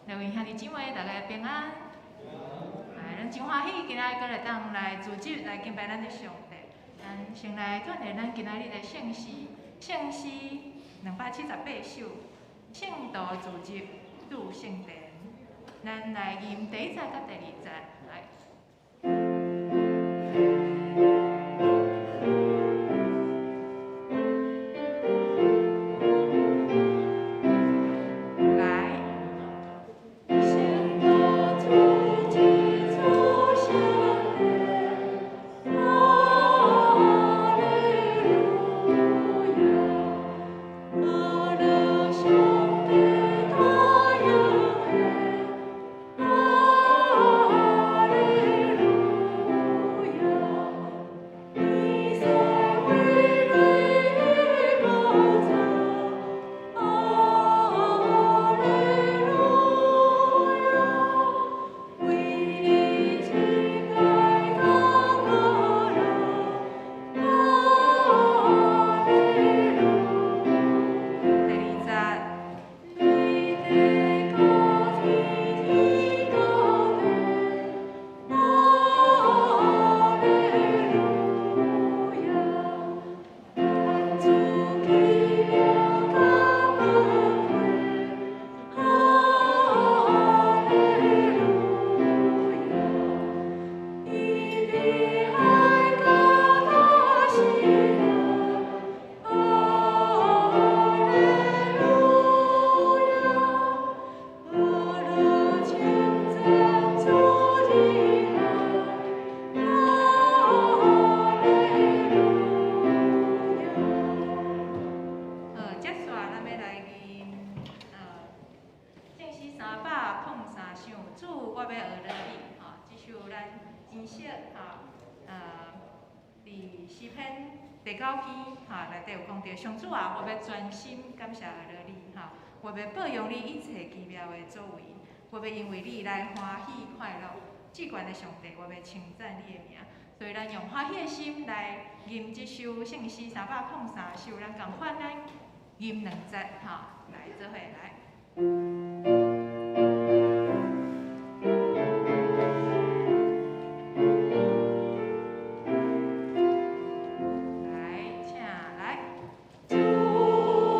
各位兄弟姊妹，大家平安。來，咱真歡喜，今仔日閣會當來聚集來敬拜咱的上帝。咱先來轉下咱今仔日的聖詩，聖詩278首，聖徒聚集主聖殿。咱來吟第一節佮第二節，來。來。聖徒聚集主聖殿，哈利路亞，阿勒上帝大應許，哈利路亞，以賽為瑞寶座，哈利路亞，為你敬拜大可樂，哈利路。第二節，你地高天天高地，哈利路亞，願主奇妙佮寶貴，哈利路亞，伊比海較大時大，哈利路亞，阿勒稱讚主的愛，哈利路亞。好，接續咱欲來吟，聖詩303首，主，我欲學樂你，吼，這首咱真熟，吼，佇詩篇第九篇，吼，內底有講著，上主啊，我欲專心感謝學樂你，吼，我欲報揚你一切奇妙的作為，我欲因為你來歡喜快樂。至懸的上帝，我欲稱讚你的名。所以咱用歡喜的心來吟這首聖詩303首，咱仝款咱吟兩節，吼，來做伙來。來，請來。主，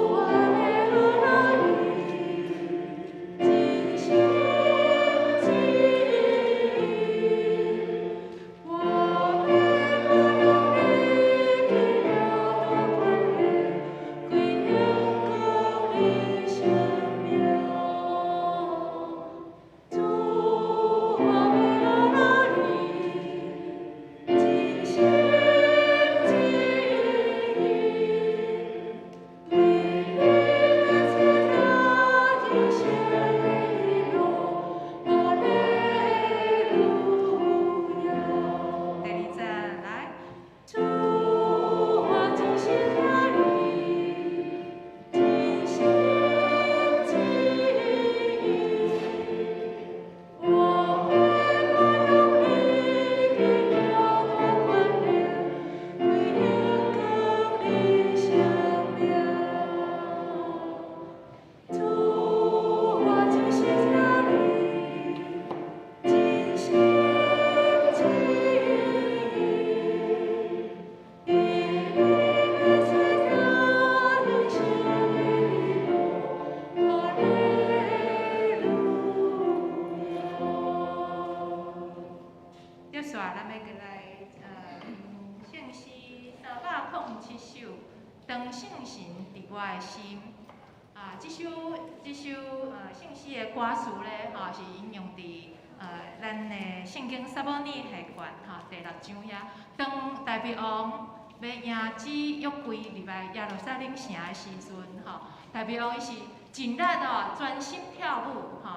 我欲學樂你，盡心盡意，我欲報揚你奇妙大權能，歸榮光你聖名。主，我欲學樂你，盡心盡意，為你賜聽人生的喜樂，哈利路亞。第二節來，主，我真心疼你，盡心盡意，我欲報揚你奇妙大權能，歸榮光你聖名。主，我真心疼你，盡心盡意，因你賜聽人生的喜樂，哈利路亞。接續咱欲閣來聖詩307首，當聖神佇我的心。啊，這首聖詩的歌詞咧，吼，是引用佇咱的聖經撒母耳下卷吼第六章遐。當大衛王欲迎接約櫃入來耶路撒冷城的時陣，吼，大衛王伊是盡力哦，專心跳舞，吼，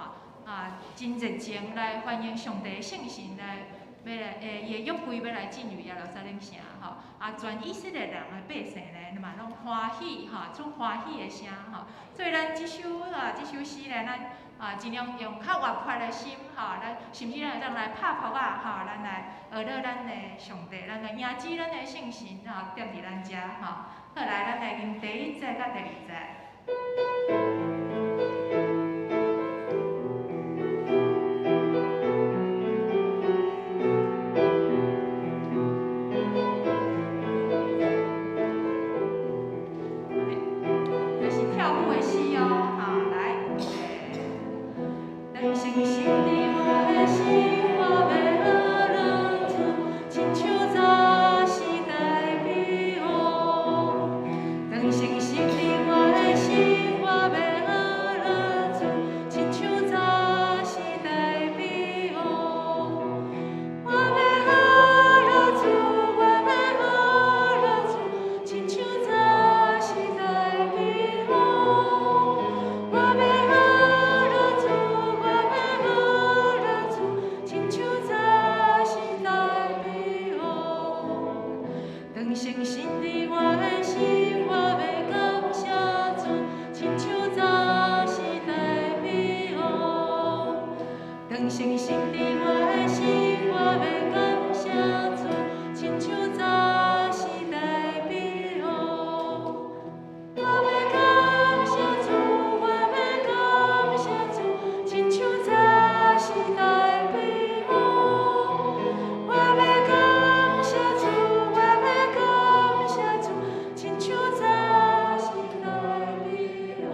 啊，真熱情來歡迎上帝聖神來，欲來，伊的約櫃欲來進入耶路撒冷城，吼，啊，全以色列人的百姓咧，嘛攏歡喜，吼，出歡喜的聲，吼。所以咱這首詩咧，咱啊盡量用較活潑的心，吼，咱甚至咱會當來拍噗仔，吼，咱來學樂咱的上帝，咱來迎接咱的聖神，吼，踮佇咱遮，吼。好，來，咱來吟第一節佮第二節。當信心佇我的心，我欲學樂主，親像早時代比王。當信心佇我的心，我欲學樂主，親像早時代比王。我欲學樂主，我欲學樂主，親像早時代比王。我欲學樂主，我欲學樂主，親像早時代比王。當信心佇我的心，我欲感謝主，親像早時代比王。當信心佇我的心，我欲感謝主，親像早時代比王。我欲感謝主，我欲感謝主，親像早時代比王。我欲感謝主，我欲感謝主，親像早時代比王。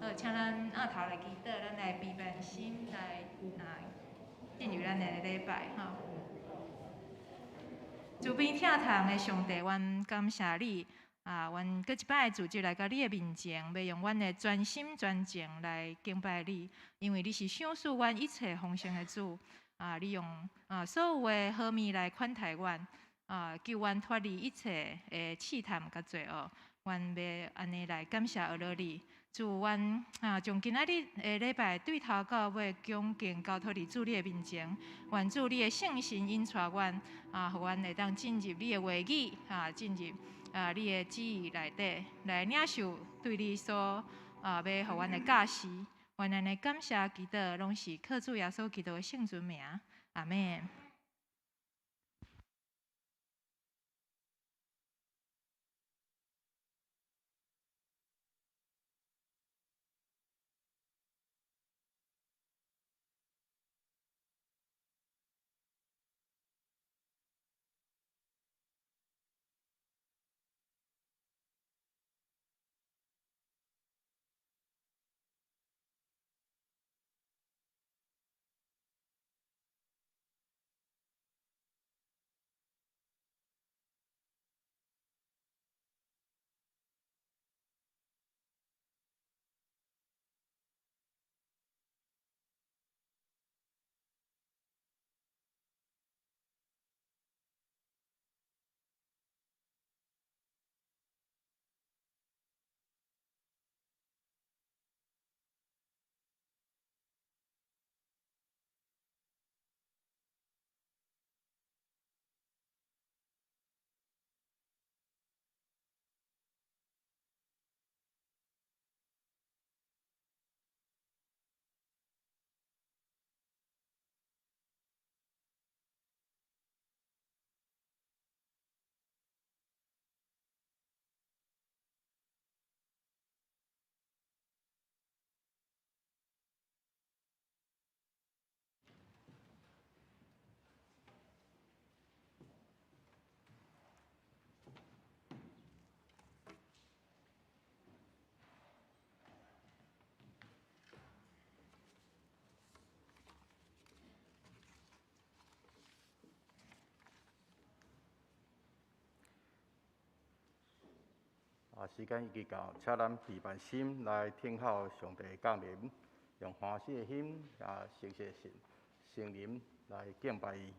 好，請咱徛頭來祈禱，咱來備辦心來啊進入咱的禮拜吼。慈悲疼痛的上帝，阮感謝你啊！阮閣一擺組織來到你的面前，欲用阮的全心全情來敬拜你，因為你是賞賜阮一切豐盛的主啊！你用啊所有的好物來款待阮啊，救阮脫離一切的試探佮罪惡。阮欲按呢來感謝阿羅你。主，阮啊，將今仔日的禮拜對頭到尾恭敬交託佇主你的面前，願主你的聖神引帶阮啊，予阮會當進入你的話語啊，進入啊你的旨意內底，來領受對你所啊欲予阮的教示。阮按呢感謝祈禱，攏是靠主耶穌基督的聖尊名，阿們。啊，時間已經到，請咱備辦心來聽候上帝降臨，用歡喜的心啊，誠實的心、聖靈來敬拜伊。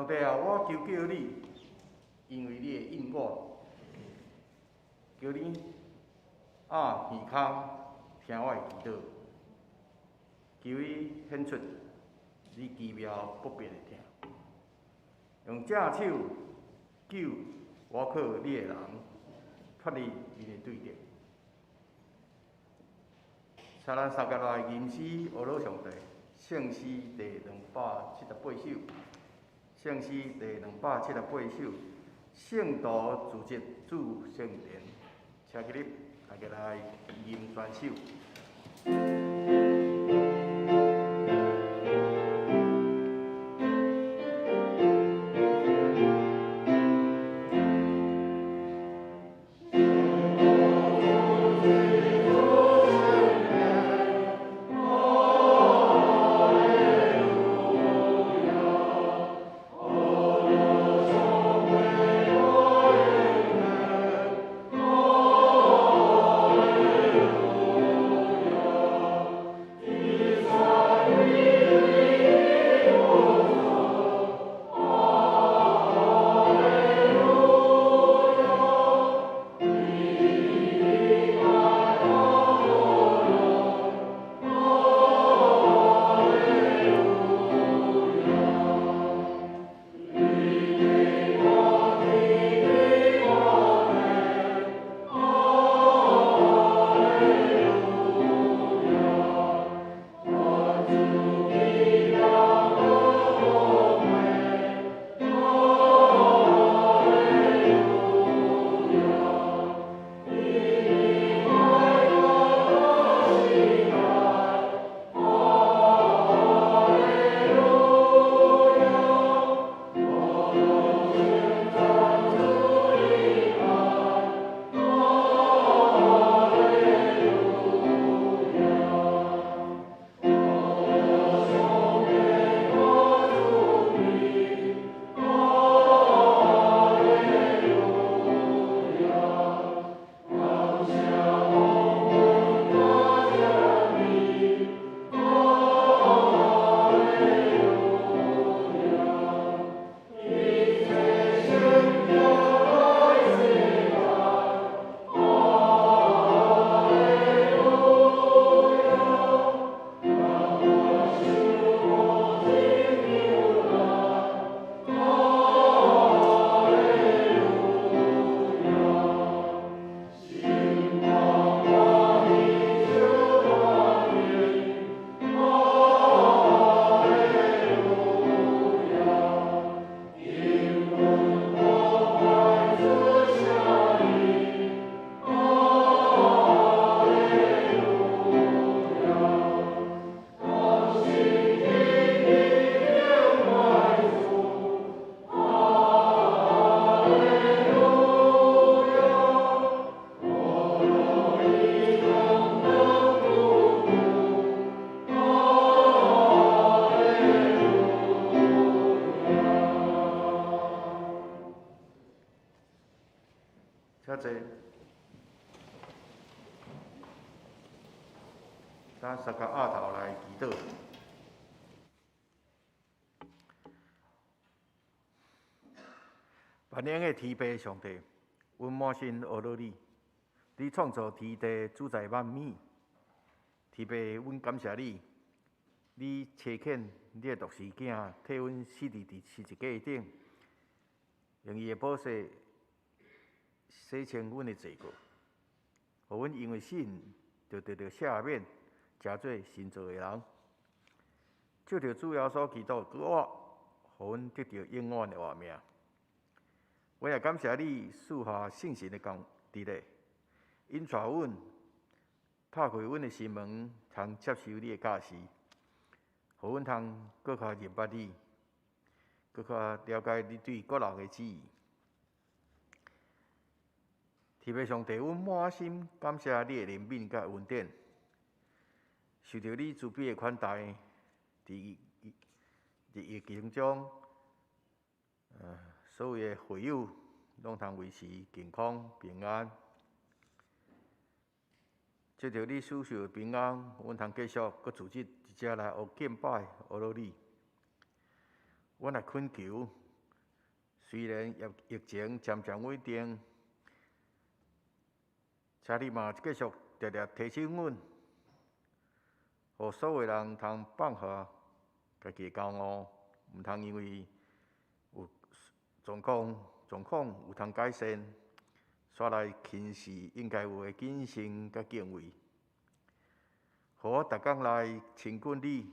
上帝啊，我求叫你，因為你會應我，求你掩耳孔聽我的祈禱，求你顯出你奇妙不變的疼，用正手救倚靠你的人，脫離𪜶的對敵。請咱三個來吟詩學老上帝，聖詩第278首，聖詩第278首，聖徒聚集主聖殿，請起立，大家來吟全首。請坐。咱三个額頭來祈禱。萬能的天父上帝，阮滿心呵咾你，你創造天地，主宰萬物。天父，阮感謝你，你差遣你的獨生囝替阮死佇十字架頂，用伊的寶血洗清阮的罪過，予阮因為信就得著赦免，成做新造的人。藉著主耶穌基督的復活，予阮得著永遠的活命。阮也感謝你賜下聖神的降佇咧，引帶阮，拍開阮的心門，通接受你的教示，予阮通閣較認捌你，閣較了解你對各人的旨意。天父上帝，阮滿心感謝你的憐憫佮恩典，受著你慈悲的款待，佇疫情中，所有的會友攏通維持健康平安。藉著你賜予的平安，阮通繼續閣組織佇遮來學敬拜、學咾你。阮來懇求，雖然疫情漸漸穩定，請你嘛繼續常常提醒阮，予所有人通放下家己的驕傲，毋通因為有狀況有通改善，煞來輕視應該有的謹慎佮敬畏。予我逐工來親近你，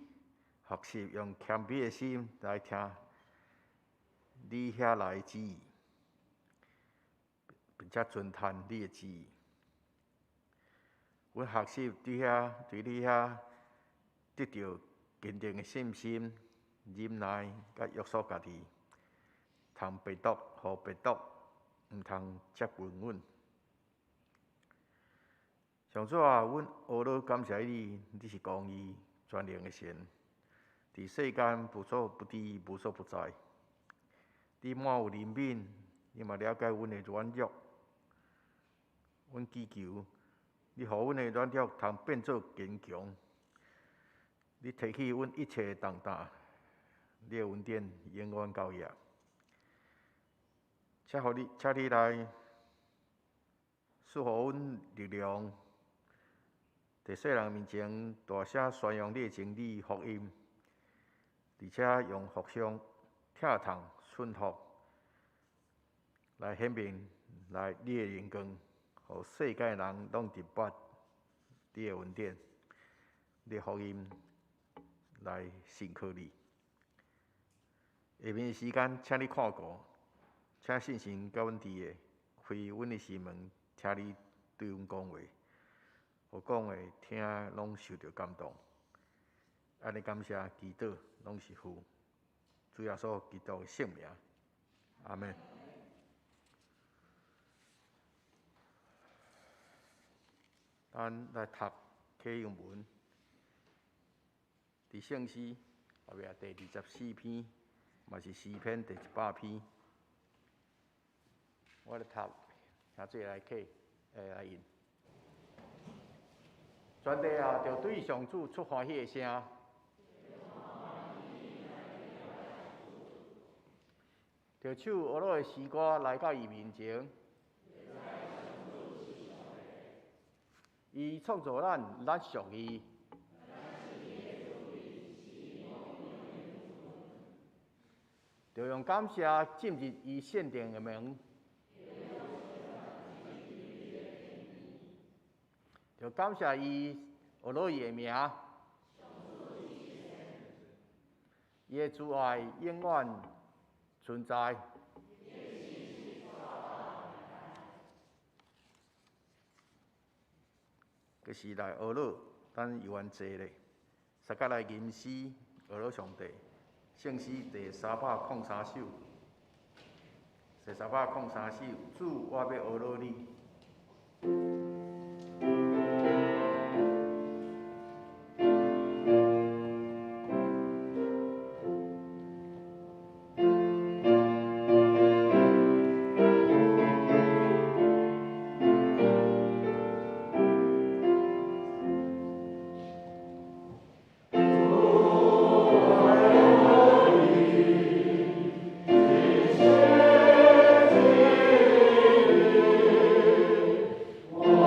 學習用謙卑的心來聽你遐來的旨意，並且遵行你的旨意。阮學習佇你遐得著堅定的信心、忍耐佮約束家己，通病毒，予病毒毋通接近阮。上主啊，阮呵咾感謝你，你是公義全能的神，佇世間無所不知、無所不在。你滿有憐憫，你嘛了解阮的軟弱。阮祈求你，予阮的軟弱通變做堅強。你提起阮一切的重擔，你的恩典永遠夠額。請你來賜予阮力量，佇世人面前大聲宣揚你的真理福音，而且用服侍、疼痛、順服來顯明來你的榮光，予世界人攏明白你的恩典、你的福音來信靠你。下面的時間，請你看顧，請聖神佮阮佇的，開阮的心門，聽你對阮講話，予講的聽攏受著感動。按呢感謝祈禱，攏是奉主耶穌基督的聖名，阿們。咱來讀啟英文，佇聖詩後壁第24篇，嘛是詩篇第100篇。我來讀，兄弟來啟，來印。全地啊，著對上主出歡喜的聲，著唱呵咾的詩歌來到伊面前。伊創造咱，咱屬伊。著用感謝進入伊聖殿的門，著感謝伊呵咾伊的名，伊的慈愛永遠存在。閣是來呵咾，咱猶原坐咧，相佮來吟詩呵咾上帝，聖詩第303首，第303首，主，我欲呵咾你。主，我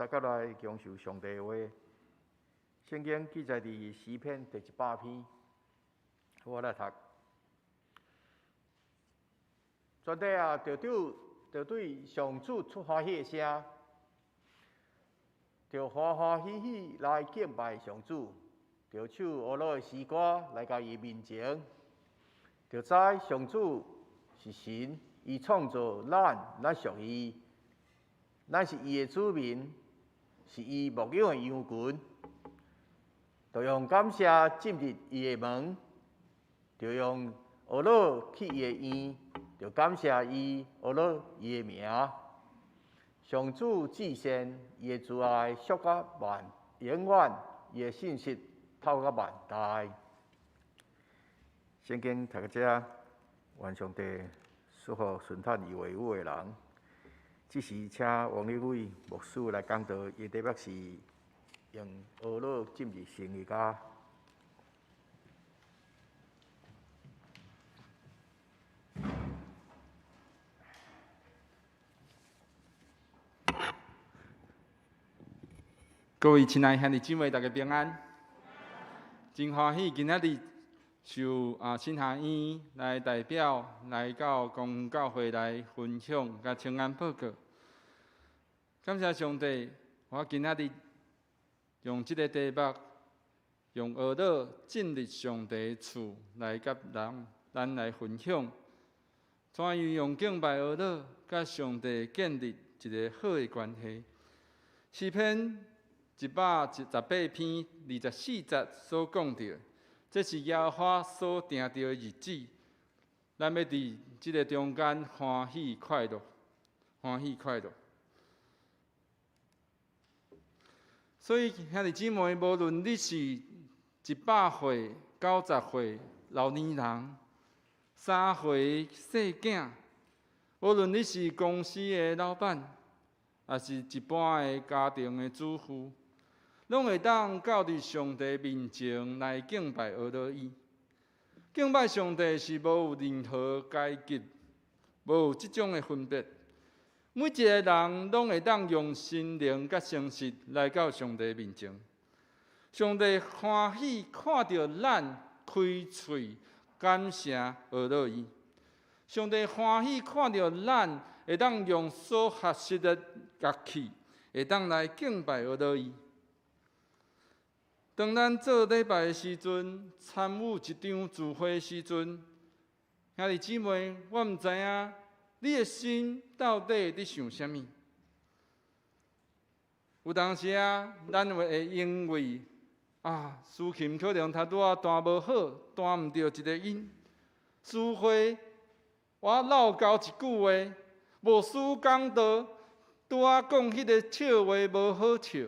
三佮來享受上帝話。聖經記載佇詩篇第一百篇，我來讀。全地啊，著對上主出歡喜的聲，著歡歡喜喜來敬拜上主，著唱呵咾的詩歌來到伊面前，著知上主是神，伊創造咱，咱屬伊，咱是伊的子民，是伊牧養的羊群。著用感謝進入伊的門，著用呵咾去伊的院，著感謝伊呵咾伊的名。上主至善，伊的慈愛續到萬永遠，伊的信實透到萬代。聖經讀到這，願上帝賜福順從伊話語的人。這時請王立偉牧師來講道，伊的題目是用呵咾進入神的家。各位親愛兄弟姊妹，大家平安。真歡喜今仔日受新學院來代表來到公教會來分享佮請安報告。感謝上帝，我今仔日用這个題目，用呵咾進入上帝厝來佮人咱來分享，怎樣用敬拜呵咾佮上帝建立一个好的關係。詩篇118篇24節所講著，這是耶和華所定著的日子，咱欲佇這个中間歡喜快樂，歡喜快樂。所以兄弟姊妹，無論你是100歲、90歲老年人，3歲細囝，無論你是公司的老闆，抑是一般的家庭的主婦，攏會當到佇上帝面前來敬拜呵咾伊。敬拜上帝是無有任何階級，無有這種的分別。每一個人攏會當用心靈佮誠實來到上帝面前。上帝歡喜看著咱開喙感謝呵咾伊。上帝歡喜看著咱會當用所學習的樂器，會當來敬拜呵咾伊。當咱做禮拜的時陣，參與一場聚會的時陣，兄弟姊妹，我毋知影你的心到底佇想啥物。有當時啊，咱會因為司琴可能拄仔彈無好，彈毋著一个音，司會我落鉤一句話，牧師講道，拄仔講彼个笑話無好笑，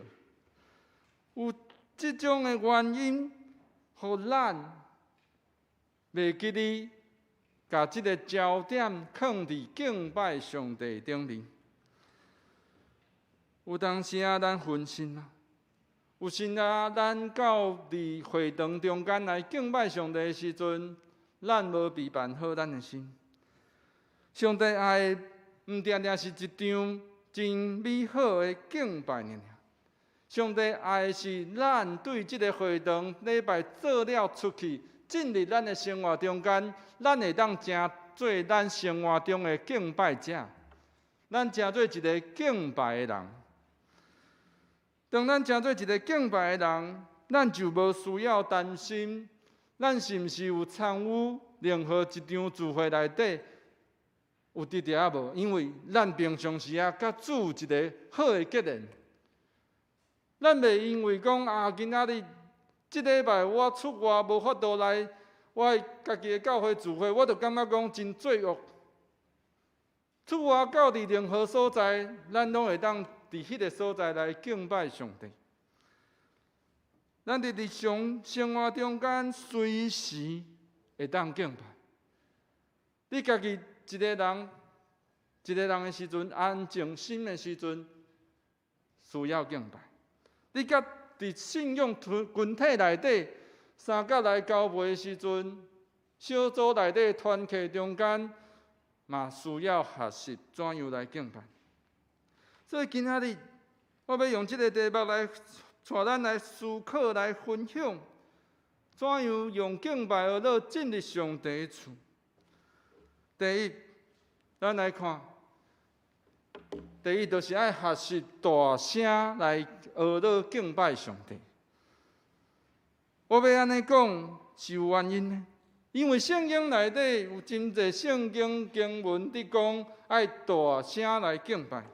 有這種的原因，予咱袂記得共這个焦點囥佇敬拜上帝頂面。有當時啊，咱分心啊，有時啊，咱到佇會堂中間來敬拜上帝的時陣，咱無備辦好咱的心。上帝愛毋定定是一場真美好的敬拜爾。上帝愛是咱對這个會堂禮拜做了出去，進入咱的生活中間，咱會當成做咱生活中的敬拜者，咱成做一个敬拜的人。當咱成做一个敬拜的人，咱就無需要擔心，咱是毋是有參與任何一場聚會內底有得著抑無？因為咱平常時啊，佮主有一个好的結連。咱袂因為講啊，今仔日這禮拜我出外無法度來，我家己的教會聚會，我就感覺講真罪惡。出外到佇任何所在，咱攏會當佇彼個所在來敬拜上帝。咱佇日常生活中間隨時會當敬拜。你家己一个人，一个人的時陣，安靜心的時陣，需要敬拜。你佮佇信仰群體內底，三角來交陪的時陣，小組內底團契中間，嘛需要學習怎樣來敬拜。所以今仔日，我欲用這个題目來帶咱來思考、來分享，怎樣用敬拜呵咾進入上帝的厝。第一，咱來看，第一就是愛學習大聲來呵咾敬拜上帝。我欲按呢講是有原因的，因為聖經內底有真濟聖經經文佇講愛大聲來敬拜。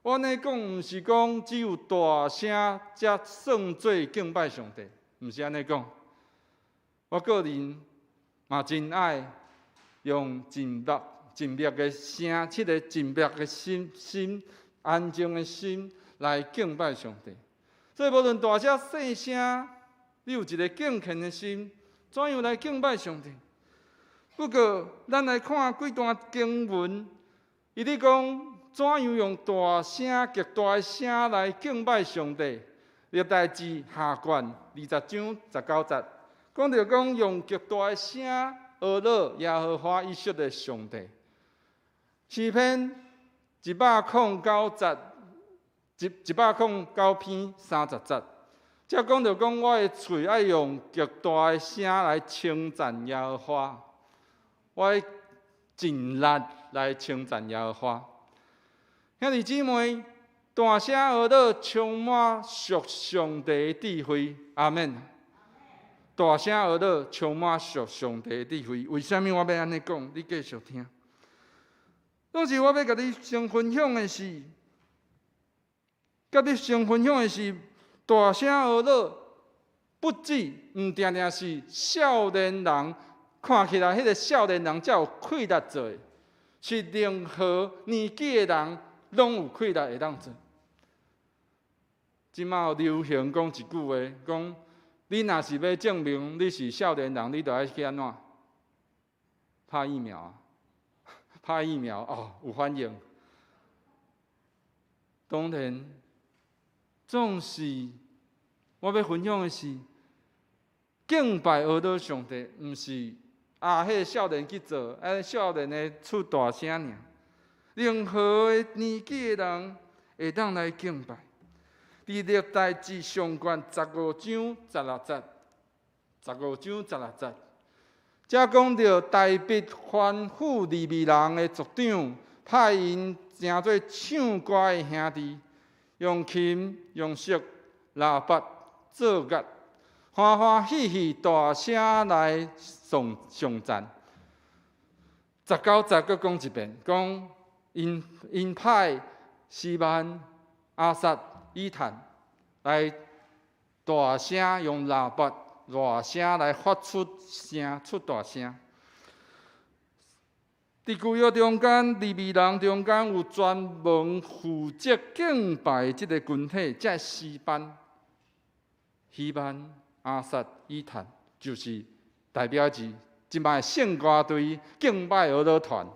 我按呢講，毋是講只有大聲才算做敬拜上帝，毋是按呢講。我個人嘛真愛用靜默、靜默的聲，這个靜默的心、心安靜的心來敬拜上帝。所以無論大聲細聲，你有一个敬虔的心，怎樣來敬拜上帝？不過，咱來看幾段經文，伊咧講怎樣用大聲、極大的聲來敬拜上帝。歷代志下卷20章19節，講著講用極大的聲呵咾耶和華以色列上帝。詩篇109節，109篇30節，這講著講我的喙愛用極大的聲來稱讚耶和華，我愛盡力來稱讚耶和華。兄弟姊妹，大聲呵咾充滿屬上帝的智慧，阿們。大聲呵咾充滿屬上帝的智慧。為啥物我欲按呢講？你繼續聽。當時我欲共你先分享的是，共你先分享的是大聲呵咾，不止毋定定是少年人，看起來彼个少年人才有氣力做的，是任何年紀的人攏有氣力會當做。這馬流行講一句話，講你若是欲證明你是少年人，你就愛去按怎？拍疫苗啊！拍疫苗哦，有反應。當然，總是我欲分享的是敬拜呵咾上帝，毋是啊，彼个少年去做，啊，少年的出大聲爾。任何的年紀的人會當來敬拜。佇歷代志上卷15章16節，15章16節，這講著大衛吩咐利未人的族長，派𪜶成做唱歌的兄弟，用琴、用瑟、喇叭做樂，歡歡喜喜大聲來頌頌讚。19節閣講一遍，講𪜶𪜶派希曼、亞薩、以坦來大聲用喇叭大聲來發出聲，出大聲。佇舊約中間，利未人中間有專門負責敬拜這个群體，這詩班、希曼、亞薩、以坦，就是代表著這擺聖歌隊敬拜呵咾團。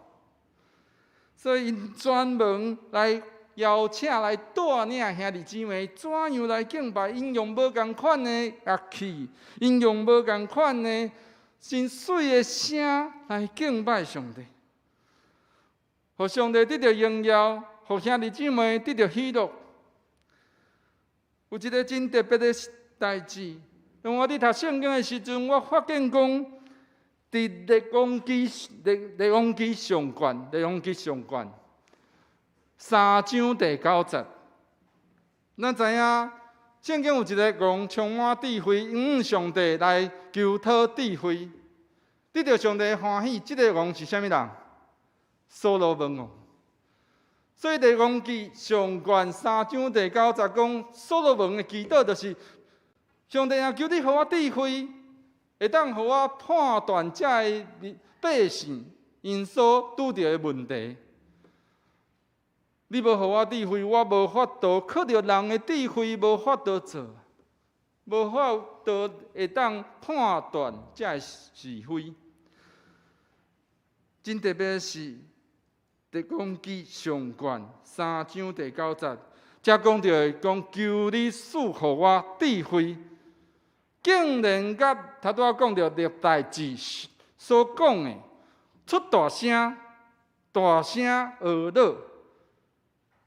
所以𪜶專門來邀請來帶領兄弟姊妹怎樣來敬拜，𪜶用無仝款的樂器，𪜶用無仝款的真媠的聲來敬拜上帝，予上帝得著榮耀，予兄弟姊妹得著喜樂。有一个真特別的代誌，當我佇讀聖經的時陣，我發現講，佇列王紀列列王紀上卷，列王紀上卷3章第9節，咱知影聖經有一个王充滿智慧，向上帝來求討智慧，得著上帝歡喜。這个王是啥物人？所羅門王。所以列王紀上卷三章第九節講，所羅門的祈禱就是：上帝啊，求你予我智慧，會當予我判斷這个百姓𪜶所拄著的問題。你無予我智慧，我無法度靠著人的智慧，無法度做，無法度會當判斷這个是非。真特別是，列王紀上卷三章第九節，這講著講求你賜予我智慧，竟然佮頭拄仔講著歷代志所講的出大聲、大聲呵咾，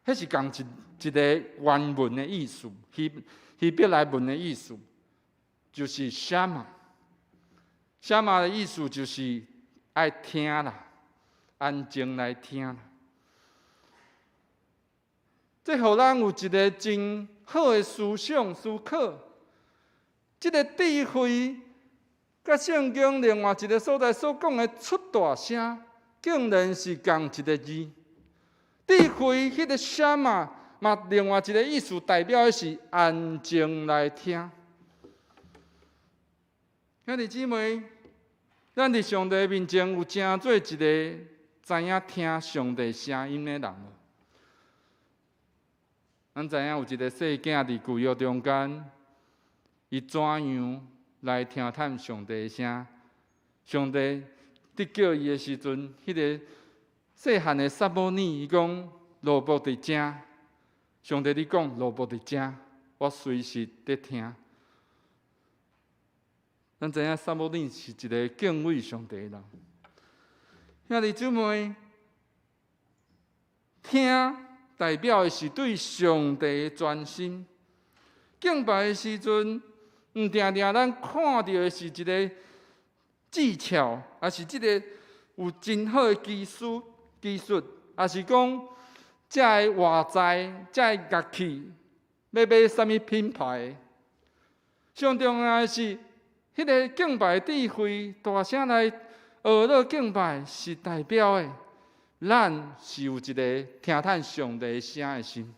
彼是仝一一个原文的意思，希伯來文的意思，就是 shama。shama 的意思就是愛聽啦，安靜來聽啦。這予咱有一個真好的思想思考。這个智慧，佮聖經另外一个所在所講的出大聲，竟然是仝一个字。智慧彼个 shama 嘛，另外一个意思代表的是安靜來聽。兄弟姊妹，咱佇上帝面前有成做一個知影聽上帝聲音的人無？咱知影有一个細囝佇舊約中間，伊怎樣來聽探上帝的聲？上帝佇叫伊的時陣，彼个細漢的撒母耳，伊講奴僕佇遮。上帝你講奴僕佇遮，我隨時佇聽。咱知影撒母耳是一个敬畏上帝的人。兄弟姊妹，聽代表的是對上帝的專心。敬拜的時陣，毋定定咱看著的是一个技巧，抑是這个有真好的技術，抑是講這个外在、這个樂器欲買啥物品牌？上重要的是，彼个敬拜智慧，大聲來呵咾敬拜，是代表的，咱是有一个聽探上帝聲的心，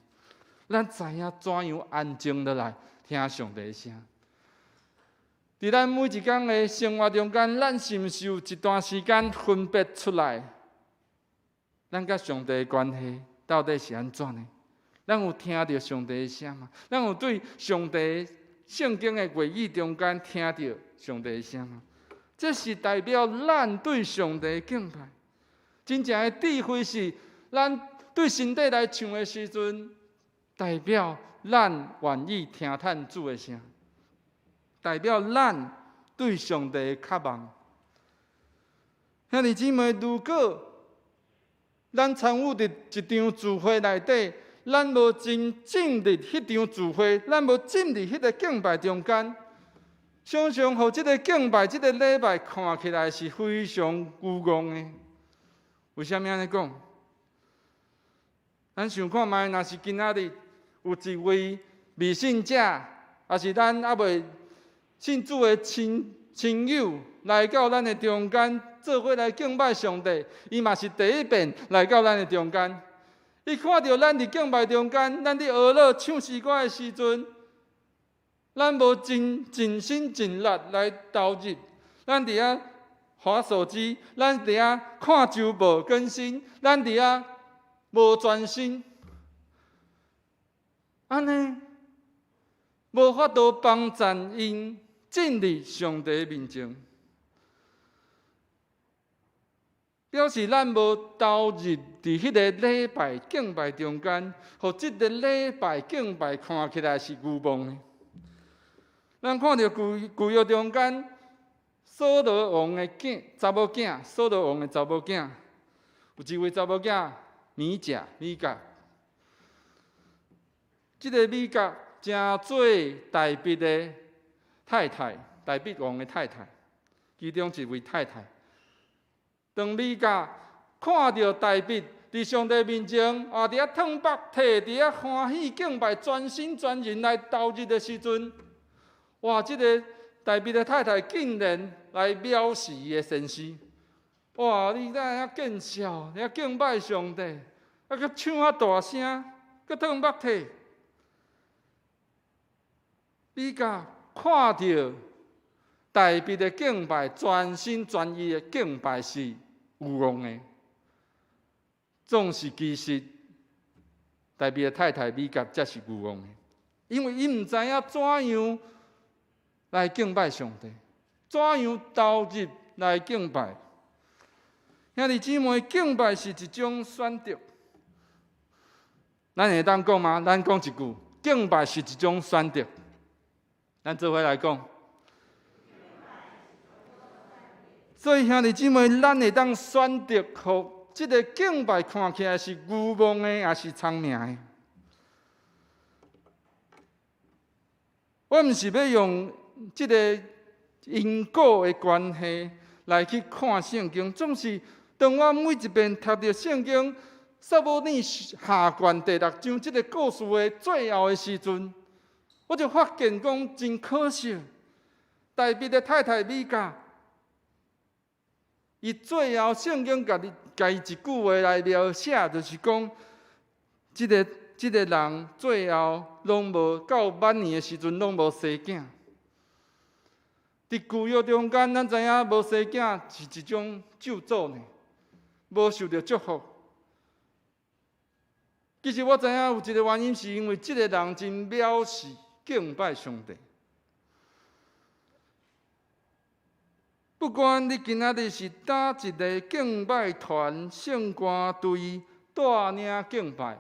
咱知影怎樣安靜落來聽上帝聲。佇咱每一工的生活中間，咱是毋是有一段時間分別出來？咱佮上帝的關係到底是按怎呢？咱有聽著上帝的聲嗎？咱有對上帝聖經的話語中間聽著上帝的聲嗎？這是代表咱對上帝的敬拜。真正的智慧是，咱對心底來唱的時陣，代表咱願意聽探主的聲，代表咱對上帝的渴望。兄弟姊妹，如果咱參與佇一場聚會內底，咱無真進入彼場聚會，咱無進入彼个敬拜中間，常常予這个敬拜、這个禮拜看起來是非常虛妄的。為啥物按呢講？咱想看覓，若是今仔日有一位未信者，抑是咱猶未信主的親友來到咱的中間，做伙來敬拜上帝，伊嘛是第一遍來到咱的中間。伊看著咱佇敬拜中間，咱佇呵咾唱詩歌的時陣，咱無真盡心盡力來投入，咱佇遐滑手機，咱佇遐看週報更新，咱佇遐無專心，按呢無法度幫贊𪜶進入上帝面前，表示咱無投入佇彼个禮拜敬拜中間，予這个禮拜敬拜看起來是虛妄的。咱看著舊約中間，掃羅王的囝，查某囝，掃羅王的查某囝，有一位查某囝米甲，米甲，這个米甲成做大衛的太太，大衛王的太太，其中一位太太。當米甲看著大衛佇上帝面前，也佇遐褪腹體，佇遐歡喜敬拜，全心全人來投入的時陣，哇！這个大衛的太太竟然來藐視伊的先生。哇！你哪會遐見笑，遐敬拜上帝，啊，閣唱遐大聲，閣褪腹體。米甲看著大衛的敬拜，全心全意的敬拜是虛妄的，總是其實大衛的太太米甲才是虛妄的，因為伊毋知影怎樣來敬拜上帝，怎樣投入來敬拜。兄弟姊妹，敬拜是一種選擇，咱會當講嗎？咱講一句，敬拜是一種選擇。咱做伙來講。所以兄弟姊妹，咱會當選擇，予這个敬拜看起來是虛妄的，抑是聰明的。我毋是欲用這个因果的關係來去看聖經，總是當我每一遍讀著聖經撒母耳下卷第六章這个故事的最後的時陣，我就發現講真可惜，大衛的太太米甲，伊最後聖經共伊共伊一句話來描寫，就是講，這个人最後攏無到晚年的時陣，攏無生囝。佇舊約中間，咱知影無生囝是一種咒詛呢，無受著祝福。其實我知影有一個原因，是因為這个人真藐視敬拜上帝。不管你今仔日是佗一个敬拜團、聖歌隊帶領敬拜，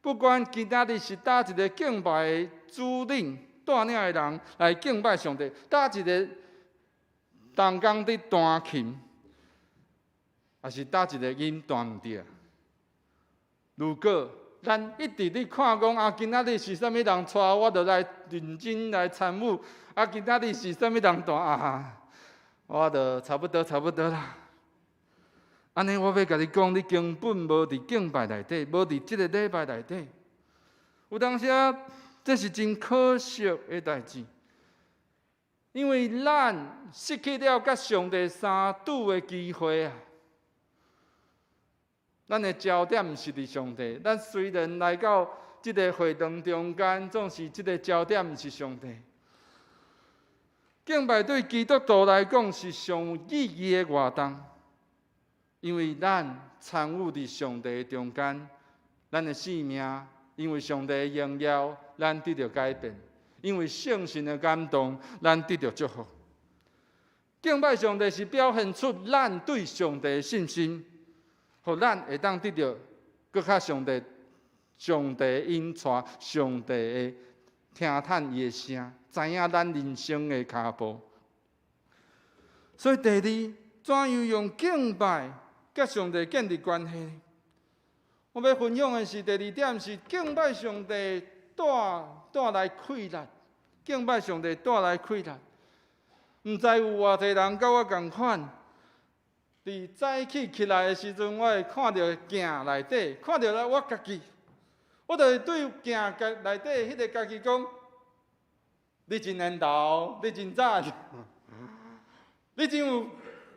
不管今仔日是佗一个敬拜的主領帶領的人來敬拜上帝，佗一个同工佇彈琴，抑是佗一个音彈毋著。如果咱一直咧看講啊，今仔日是啥物人帶，我就來認真來參與。啊，今仔日是啥物人彈啊？我就差不多，差不多啦。按呢，我欲共你講，你根本無佇敬拜內底，無佇這个禮拜內底。有當時啊，這是真可惜的代誌，因為咱失去了佮上帝相拄的機會啊。咱的焦點毋是佇上帝，咱雖然來到這个會堂中間，總是這个焦點毋是上帝。敬拜對基督徒來講是上有意義的活動，因為咱參與佇上帝中間，咱的生命因為上帝的榮耀，咱得著改變；因為聖神的感動，咱得著祝福。敬拜上帝是表現出咱對上帝的信心，予咱會當得著閣較上帝、上帝引帶、上帝的聽趁伊的聲。知影咱人生的跤步，所以第二，怎樣用敬拜佮上帝建立關係？我欲分享的是第二點，是敬拜上帝帶帶來快樂，敬拜上帝帶來快樂。毋知有偌濟人佮我仝款，佇早起起來的時陣，我會看著鏡內底，看著我家己，我就會對鏡內底彼个家己講。你真緣投，你真讚，你真有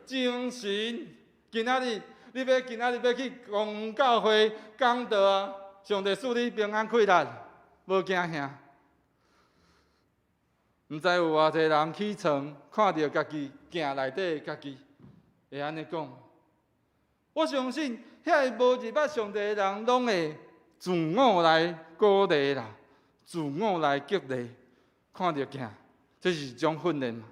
精神。今仔日你欲今仔日欲去公教會講道啊！上帝賜你平安快樂，無驚嚇。毋知有偌濟人起床看著家己鏡內底的家己，會按呢講。我相信遐个無入捌上帝的人，攏會自我來鼓勵啦，自我來激勵。看著鏡，這是一種訓練嘛。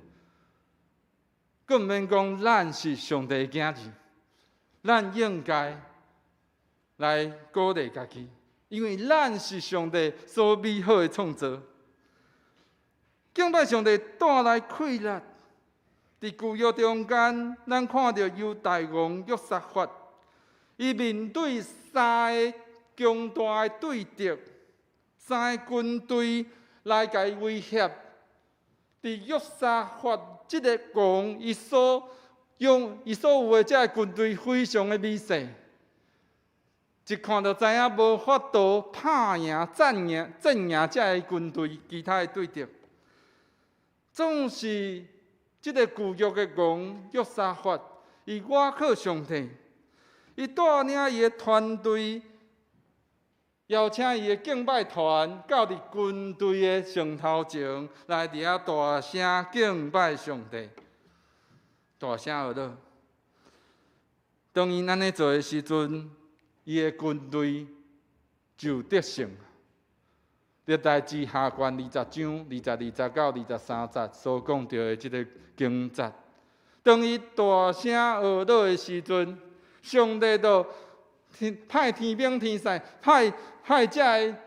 閣毋免講，咱是上帝的囝兒，咱應該來鼓勵家己，因為咱是上帝所美好的創造。敬拜上帝帶來快樂。佇舊約中間，咱看著猶大王約沙法，伊面對三个強大的對敵，三个軍隊。來共伊威脅，佇約沙法這个王，伊所用、伊所有的這个軍隊非常的微細，一看就知影無法度拍贏、戰贏、戰贏這个軍隊其他的對敵。總是這个舊約的王約沙法，伊倚靠上帝，伊帶領伊的團隊。邀請伊的敬拜團到佇軍隊的上頭前來佇遐大聲敬拜上帝，大聲呵咾。當𪜶按呢做的時陣，伊的軍隊就得勝。歷代志下卷20章22節到23節所講著的這个經節，當伊大聲呵咾的時陣，上帝就派天兵天使，派派這个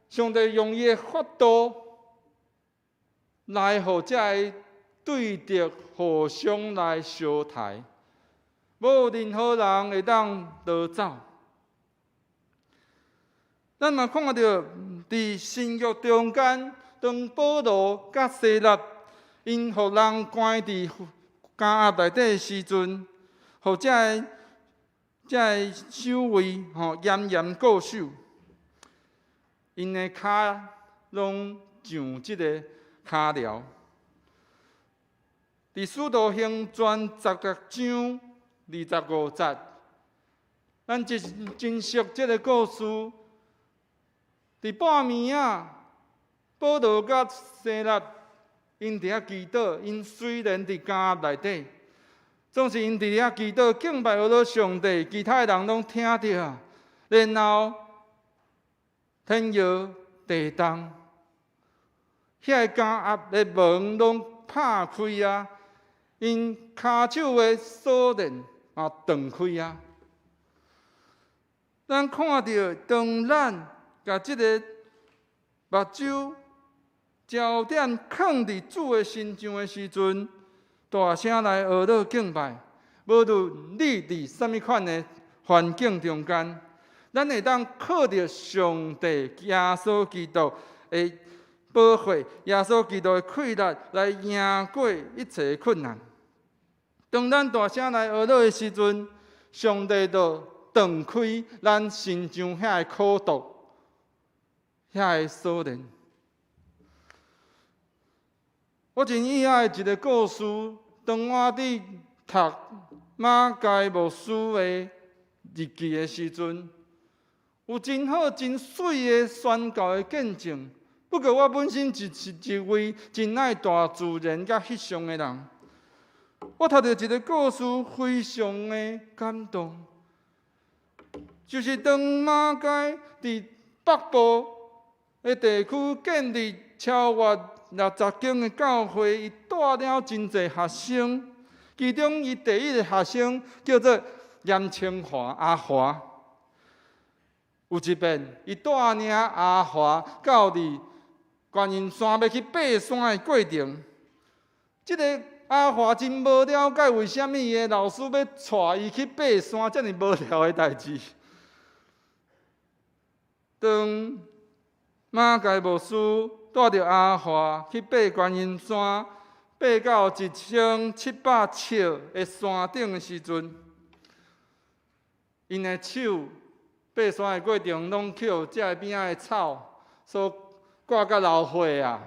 上帝用伊的法度來予這个對敵互相來相刣，無任何人會當逃走。咱嘛看著佇新約中間，當保羅佮西拉𪜶予人關佇監獄內底的時陣，予這个守衛吼嚴嚴固守，𪜶的跤攏上這个跤鐐。佇使徒行傳16章25節，咱真真熟這个故事。佇半暝仔，保羅佮西拉𪜶佇遐祈禱，𪜶雖然佇監獄內底，總是𪜶佇遐祈禱敬拜阿羅上帝，其他的人攏聽著啊。然後天搖地動，遐个監獄的門攏拍開啊，𪜶跤手的鎖鏈啊斷開啊。咱看著當咱共這个目睭焦點囥佇主的身上的時陣，大聲來呵咾敬拜，無論你佇啥物款的環境中間，咱會當靠著上帝耶穌基督的寶血、耶穌基督的氣力來贏過一切困難。當咱大聲來呵咾的時陣，上帝就斷開咱身上遐个苦毒、遐个鎖鏈。我真意愛一个故事，當我佇讀馬偕牧師的日記的時陣，有真好、真媠的宣教的見證。不過我本身就是一位真愛大自然佮翕相的人。我讀著一个故事，非常的感動。就是當馬偕佇北部的地區建立超越60間的教會，伊帶了真濟學生，其中伊第一个學生叫做嚴清華阿華。有一遍，伊帶領阿華到佇觀音山欲去爬山的過程，這个阿華真無了解為啥物伊的老師欲帶伊去爬山，遮爾無聊的代誌。當馬偕牧師帶著阿華去爬觀音山，爬到1700尺的山頂的時陣，𪜶的手爬山的過程攏予這个邊仔的草所割甲流血啊！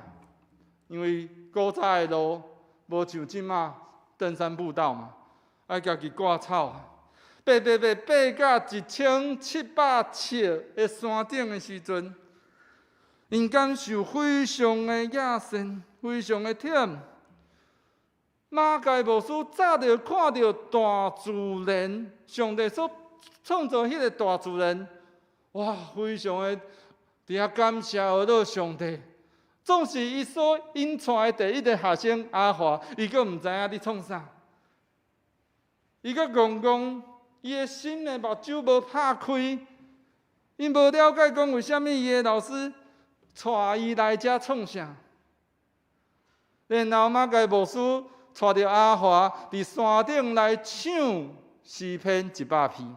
因為古早的路無像這馬登山步道嘛，愛家己割草。爬爬爬爬到1700尺的山頂的時陣，𪜶感受非常的野心，非常的忝。馬偕牧師早就看著大自然，上帝所創造彼个大自然，哇，非常的佇遐感謝阿咾上帝。總是伊所引帶的第一个學生阿華，伊閣毋知影佇創啥，伊閣戇戇，伊的心的目睭無拍開，伊無了解講為啥物伊的老師帶伊來遮創啥。然後馬偕牧師帶著阿華佇山頂來唱詩篇100篇，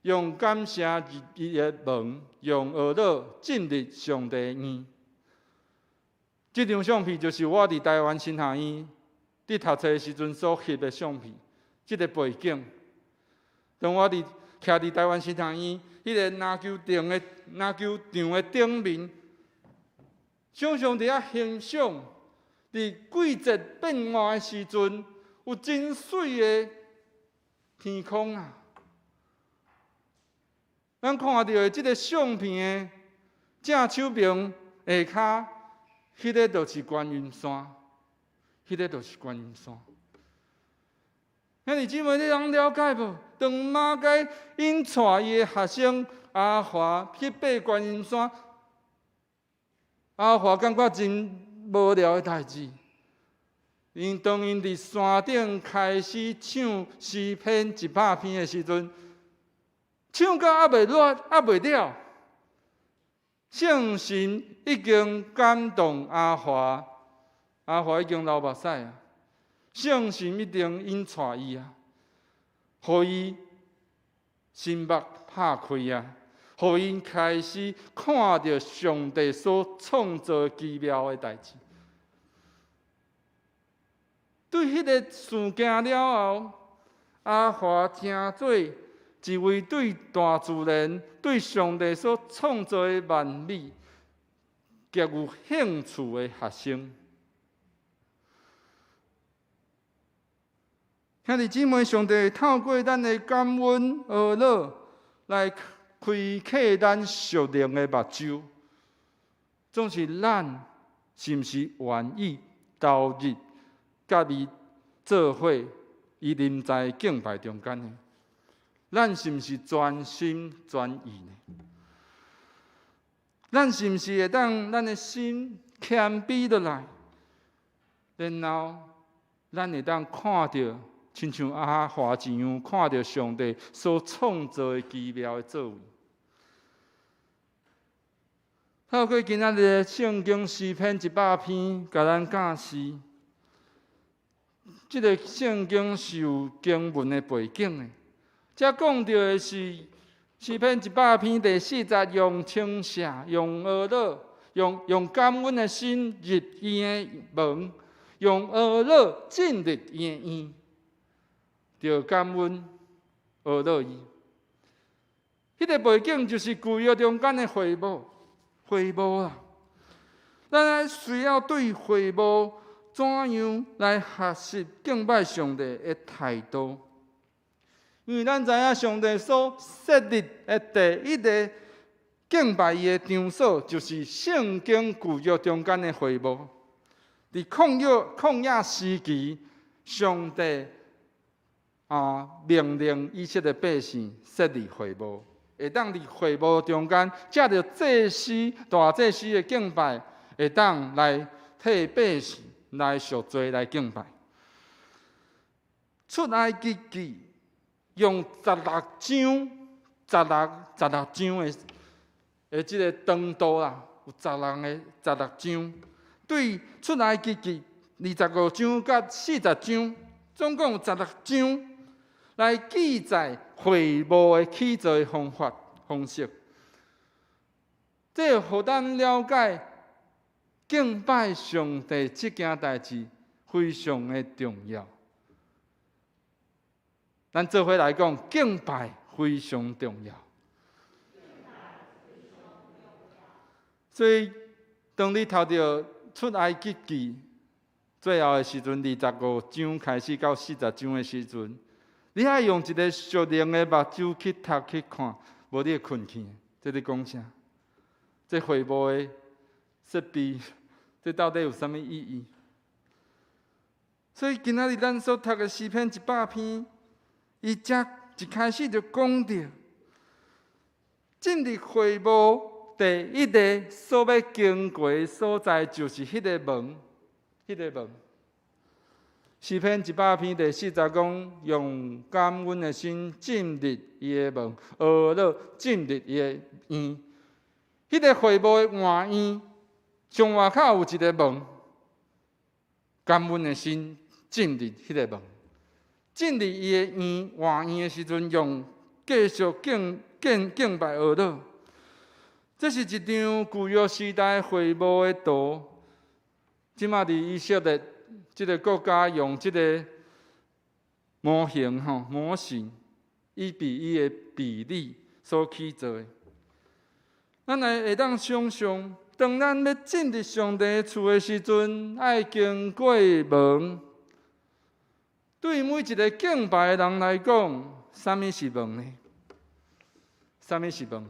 用感謝入伊的門，用呵咾進入上帝的院。這張相片就是我佇台灣神學院佇讀冊的時陣所翕的相片。這个背景，當我佇徛佇台灣神學院彼个籃球場的頂面，常常佇遐欣賞，佇季節變換的時陣，有真媠的天空啊！咱看著的這个相片的正手邊下跤，彼个就是觀音山，彼个就是觀音山。兄弟姊妹，你通了解無？當馬偕𪜶帶伊的學生阿華去爬觀音山，阿華感覺真無聊的代誌。𪜶當𪜶佇山頂開始唱詩篇100篇的時陣，唱到猶未完，猶未了，聖神已經感動阿華，阿華已經流目屎啊！聖神已經引帶伊啊，予伊心目拍開啊，予𪜶開始看著上帝所創造奇妙的代誌。對彼个事件了後，亞華成做一位對大自然、對上帝所創造的萬美極有興趣的學生。兄弟姊妹，上帝透過咱的感恩、呵咾來開啟咱屬靈的目睭，總是咱是毋是願意投入佮伊做伙，伊臨在敬拜中間呢？咱是毋是全心全意呢？咱是毋是會當咱的心謙卑落來，然後咱會當看著親像亞華一樣，看著上帝所創造的奇妙的作為。透過今仔日的聖經詩篇100篇，共咱教示，這个聖經是有經文的背景的。這講著的是詩篇100篇第四節，用稱謝、用呵咾、用感恩的心入伊的門，用呵咾進入伊的院，著感恩呵咾伊。彼个背景就是舊約中間的會幕，會幕啊。咱需要對會幕怎樣來學習敬拜上帝的態度？因為咱知影上帝所設立的第一个敬拜伊的場所，就是聖經舊約中間的會幕。佇曠野時期，上帝命令以色列百姓設立會幕，會當佇會幕中間藉著祭司、大祭司的敬拜，會當來替百姓來贖罪、來敬拜。出埃及記用十六章、十六章的這个長度啦，有十六章。對出埃及記25章佮40章，總共有十六章來記載會幕的起造的方法方式。這予咱了解敬拜上帝這件代誌非常的重要。咱做伙來講，敬拜非常重要。所以，當你讀著出埃及記最後的時陣，25章開始到40章的時陣，你愛用一个屬靈的目睭去讀去看，無你會睏去。這咧講啥？這會幕的設備，這到底有啥物意義？所以今仔日咱所讀的詩篇100篇，伊才一開始就講著，進入會幕第一个所欲經過的所在，就是彼个門，彼个門。詩篇100篇第四節講，用感恩的心進入伊的門，呵咾進入伊的院。彼个會幕的外院，上外口有一个門，感恩的心進入彼个門，進入伊的院外院的時陣，用繼續敬拜呵咾。這是一張舊約時代會幕的圖。這馬佇以色列這个國家用這个模型吼模型1比1的比例所起造的。咱來會當想像，當咱欲進入上帝厝的時陣，愛經過門。對每一个敬拜的人來講，啥物是門呢？啥物是門？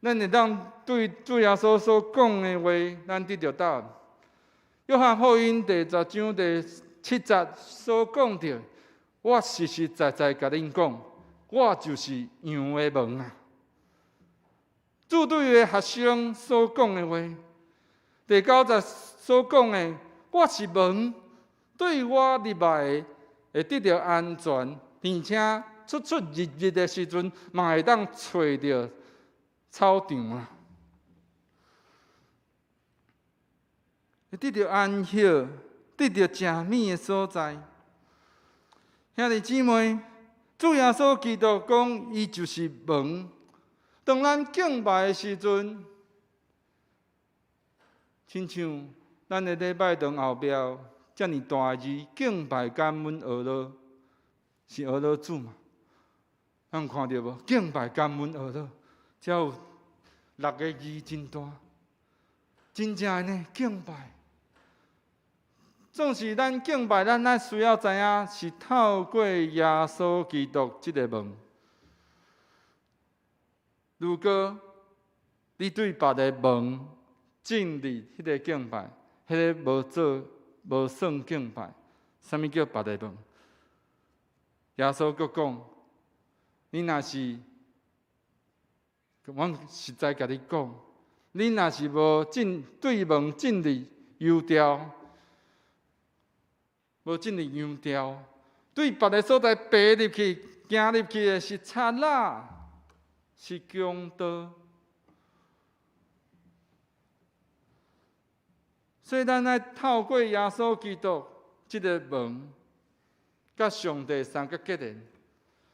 咱會當對主耶穌所講的話，咱得著答案。約翰福音第10章第7節所講著，我實實在在共恁講，我就是羊的門啊！主對伊的學生所講的話，第9節所講的，我是門，對我入來會得著安全，而且出出入入的時陣，嘛會當揣著草場啊，會得著安歇，得著食物的所在。兄弟姊妹，主耶穌基督講，伊就是門。當咱敬拜的時陣，親像咱的禮拜堂後壁遮爾大字敬拜感恩呵咾，是呵咾主嘛？咱有看著無？敬拜感恩呵咾，才有六个字真大，真正的呢敬拜。總是咱敬拜，咱愛需要知影是透過耶穌基督這个門。如果你對別个門進入彼个敬拜，彼个無做無算敬拜。啥物叫別个門？耶穌閣講：你若是，阮實在共你講，你若是無進對門進入羊牢，無進入羊牢，對別个所在爬入去、行入去的是賊仔，是強盜。所以咱愛透過耶穌基督這个門，佮上帝相佮結連，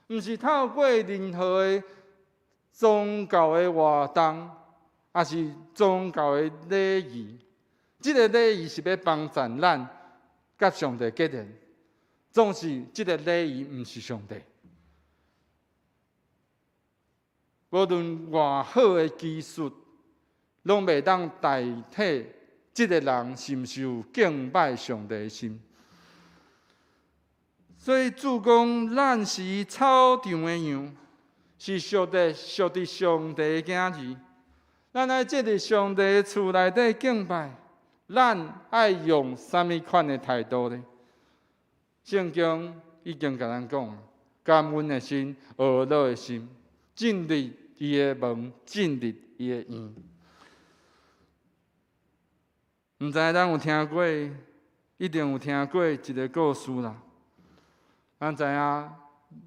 毋是透過任何的宗教的活動，抑是宗教的禮儀。這个禮儀是欲幫助咱佮上帝結連，總是這个禮儀毋是上帝。無論偌好的技術，攏袂當代替這个人是毋是有敬拜上帝的心。所以主講，咱是草場的羊，是屬佇屬佇上帝的囝兒。咱愛進入上帝的厝內底敬拜，咱愛用啥物款的態度呢？聖經已經共咱講，感恩的心、呵咾的心，進入伊的門，進入伊的院。毋知咱有聽過，一定有聽過一个故事啦。咱知影，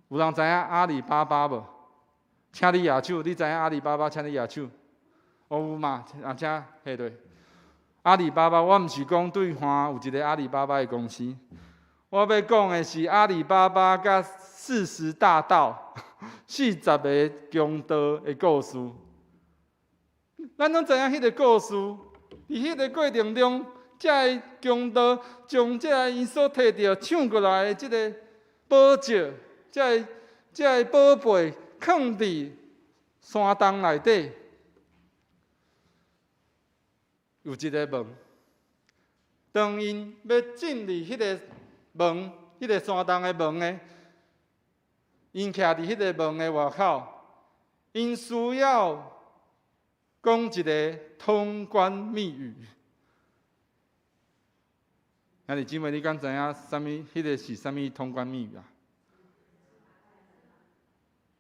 有人知影阿里巴巴無？請你舉手，你知影阿里巴巴？請你舉手。哦，有嘛？啊，請下對。阿里巴巴，我毋是講對岸有一个阿里巴巴的公司，我欲講的是阿里巴巴佮四十大盜、40个強盜的故事。咱攏知影彼个故事。佇彼个過程中，這个強盜將這个𪜶所提著搶過來的這个寶石，這个這个寶貝，囥佇山洞內底，有一个門。當𪜶欲進入彼个門，彼个山洞的門的，𪜶徛佇彼个門的外口，𪜶需要講一个通關密語。兄弟姊妹，你敢知影啥物？彼个是啥物通關密語啊？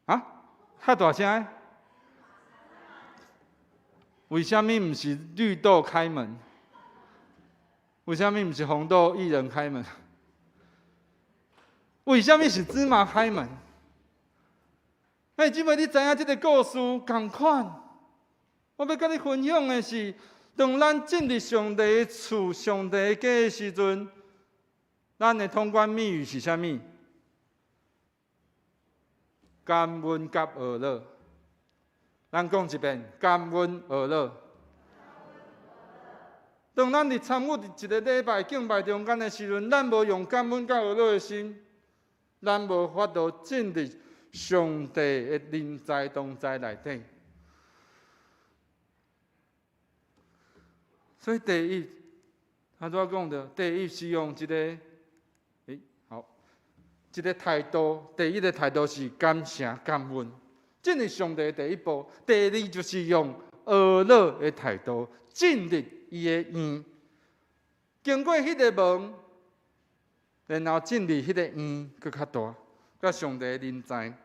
啊？較大聲！為啥物毋是綠豆開門？為啥物毋是紅豆薏仁開門？為啥物是芝麻開門？兄弟姊妹，你知影這个故事仝款？我欲佮你分享的是，當咱進入上帝的厝、上帝的家的時陣，咱的通關密語是啥物？感恩佮呵咾。咱講一遍，感恩呵咾。當咱佇參與一个禮拜敬拜中間的時陣，咱無用感恩佮呵咾的心，咱無法度進入上帝的臨在同在內底。所以第一，拄仔講著，第一是用一个，好，一个態度。第一个態度是感謝感恩，進入上帝的第一步。第二就是用呵咾的態度進入伊的院，經過彼个門，然後進入彼個院，閣較大，佮上帝的臨在。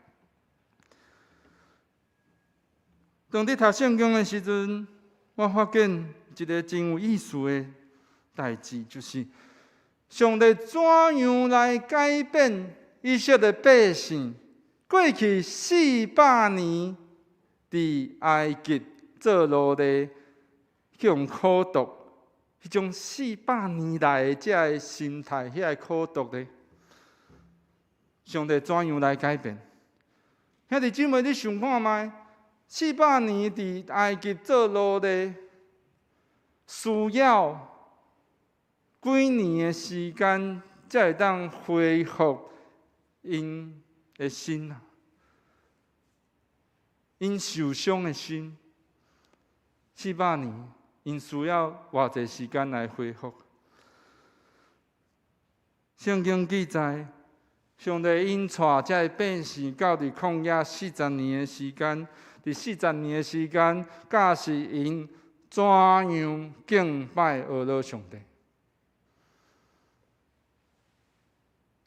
當你讀聖經的時陣，我發現一个真有意思的代誌，就是上帝怎樣來改變以色列百姓過去400年佇埃及做奴隸，去予苦毒，彼種400年來的這个心態，遐个苦毒咧，上帝怎樣來改變？兄弟姊妹，你想看覓？ 400年佇埃及做奴隸，需要幾年的時間才會當恢復𪜶的心啊，𪜶受傷的心，四百年，𪜶需要偌濟時間來恢復？聖經記載，上帝𪜶帶這个百姓到佇曠野四十年的時間，佇四十年的時間，教示𪜶怎樣敬拜阿羅上帝。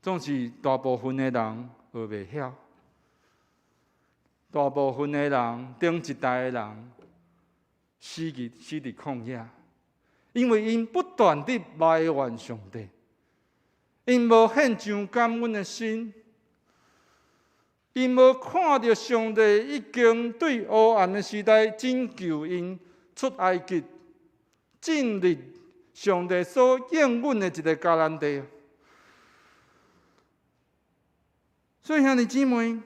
總是大部分的人學袂曉，大部分的人，頂一代的人死佇曠野，因為𪜶不斷佇埋怨上帝，𪜶無獻上感恩的心，𪜶無看著上帝已經對黑暗的時代拯救𪜶出埃及，進入上帝所應允的一个迦南地。所以兄弟姊妹，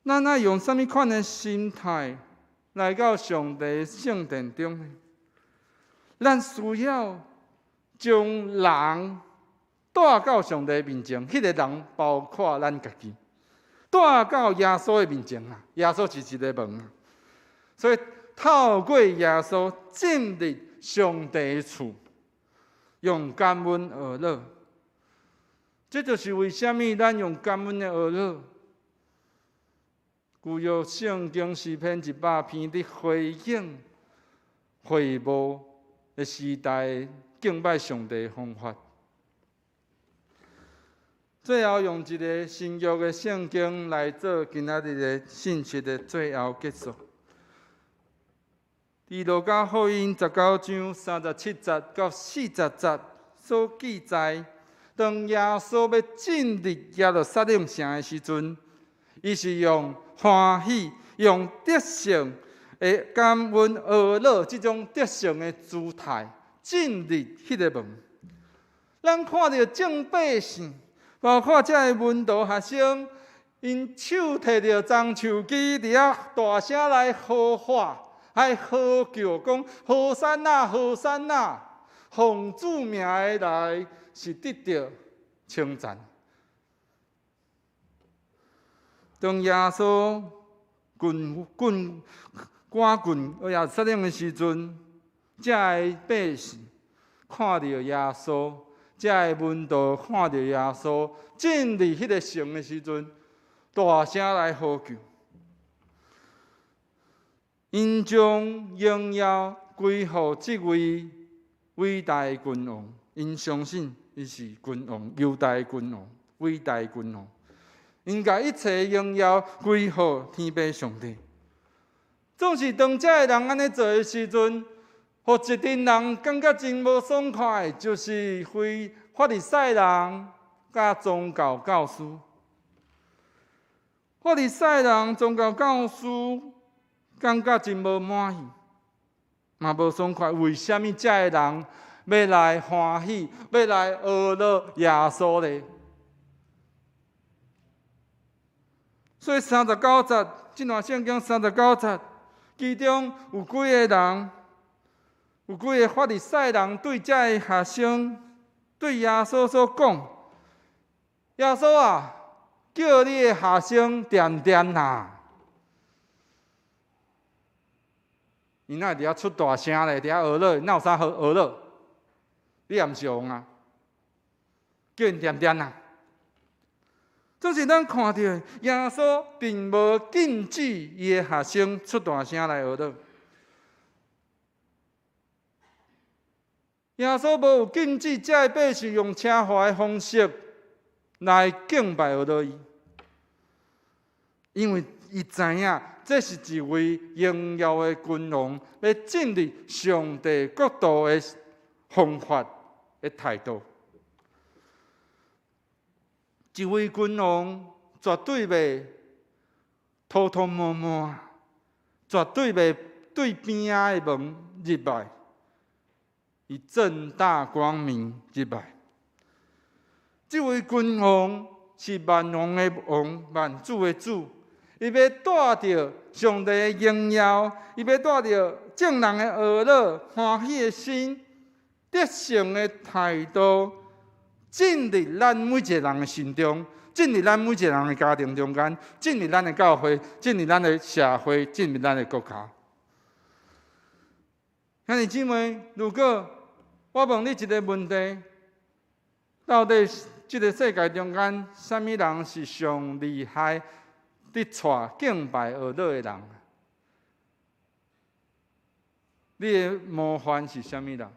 咱愛用啥物款的心態來到上帝聖殿中呢？咱需要將人帶到上帝面前，彼個人包括咱家己，帶到耶穌的面前啊！耶穌是一个門啊，所以透過耶穌進入上帝的厝，用感恩而樂。這就是為啥物咱用感恩的呵咾。舊約聖經詩篇100篇佇回應會幕的時代敬拜上帝的方法。最後用一个新約的聖經來做今仔日的信息的最後結束。佇路加福音19章37節到40節所記載，當耶穌欲進入耶路撒冷城的時陣，伊是用歡喜、用得勝的感恩呵咾這種得勝的姿態進入彼个門。咱看著眾百姓，包括這个門徒學生，𪜶手提著棕樹枝，佇遐大聲來呼喊，來號叫，講和散那，和散那，奉主名的來是得著稱讚。當耶穌近近趕近耶路撒冷的時陣，這个百姓看著耶穌，這个門徒看著耶穌進入彼个城的時陣，大聲來呼叫，𪜶將榮耀歸予這位偉大的君王，𪜶相信伊是君王，猶大的君王，偉大的君王。𪜶共一切榮耀歸予天父上帝。總是當這个人按呢做的時陣，予一陣人感覺真無爽快，就是非法利賽人佮宗教教師。法利賽人、宗教教師感覺真無滿意，嘛無爽快。為啥物這个人欲來歡喜，欲來呵咾耶穌呢？所以39節，這段聖經三十九節，其中有幾个人，有幾个法利賽人對這个學生，對耶穌所講：耶穌啊，叫你的學生恬恬啊！𪜶哪會佇遐出大聲咧？佇遐呵咾，哪有啥好呵咾？你也毋是王啊！叫𪜶恬恬啊！總是咱看著耶穌並無禁止伊的學生出大聲來呵咾。耶穌無有禁止這个百姓用奢華的方式來敬拜呵咾伊，因為伊知影這是一位榮耀的君王，欲進入上帝國度的方法的態度。一位君王絕對袂偷偷摸摸，絕對袂對邊仔的門入來，伊正大光明入來。這位君王是萬王的王，萬主的主，伊欲帶著上帝的榮耀，伊欲帶著眾人的呵咾、歡喜的心、得勝的態度，進入咱每一个人的心中，進入咱每一个人的家庭中間，進入咱的教會，進入咱的社會，進入咱的國家。兄弟姊妹，如果我問你一个問題，到底這个世界中間，啥物人是上厲害？佇帶敬拜呵咾的人，你的模範是啥物人？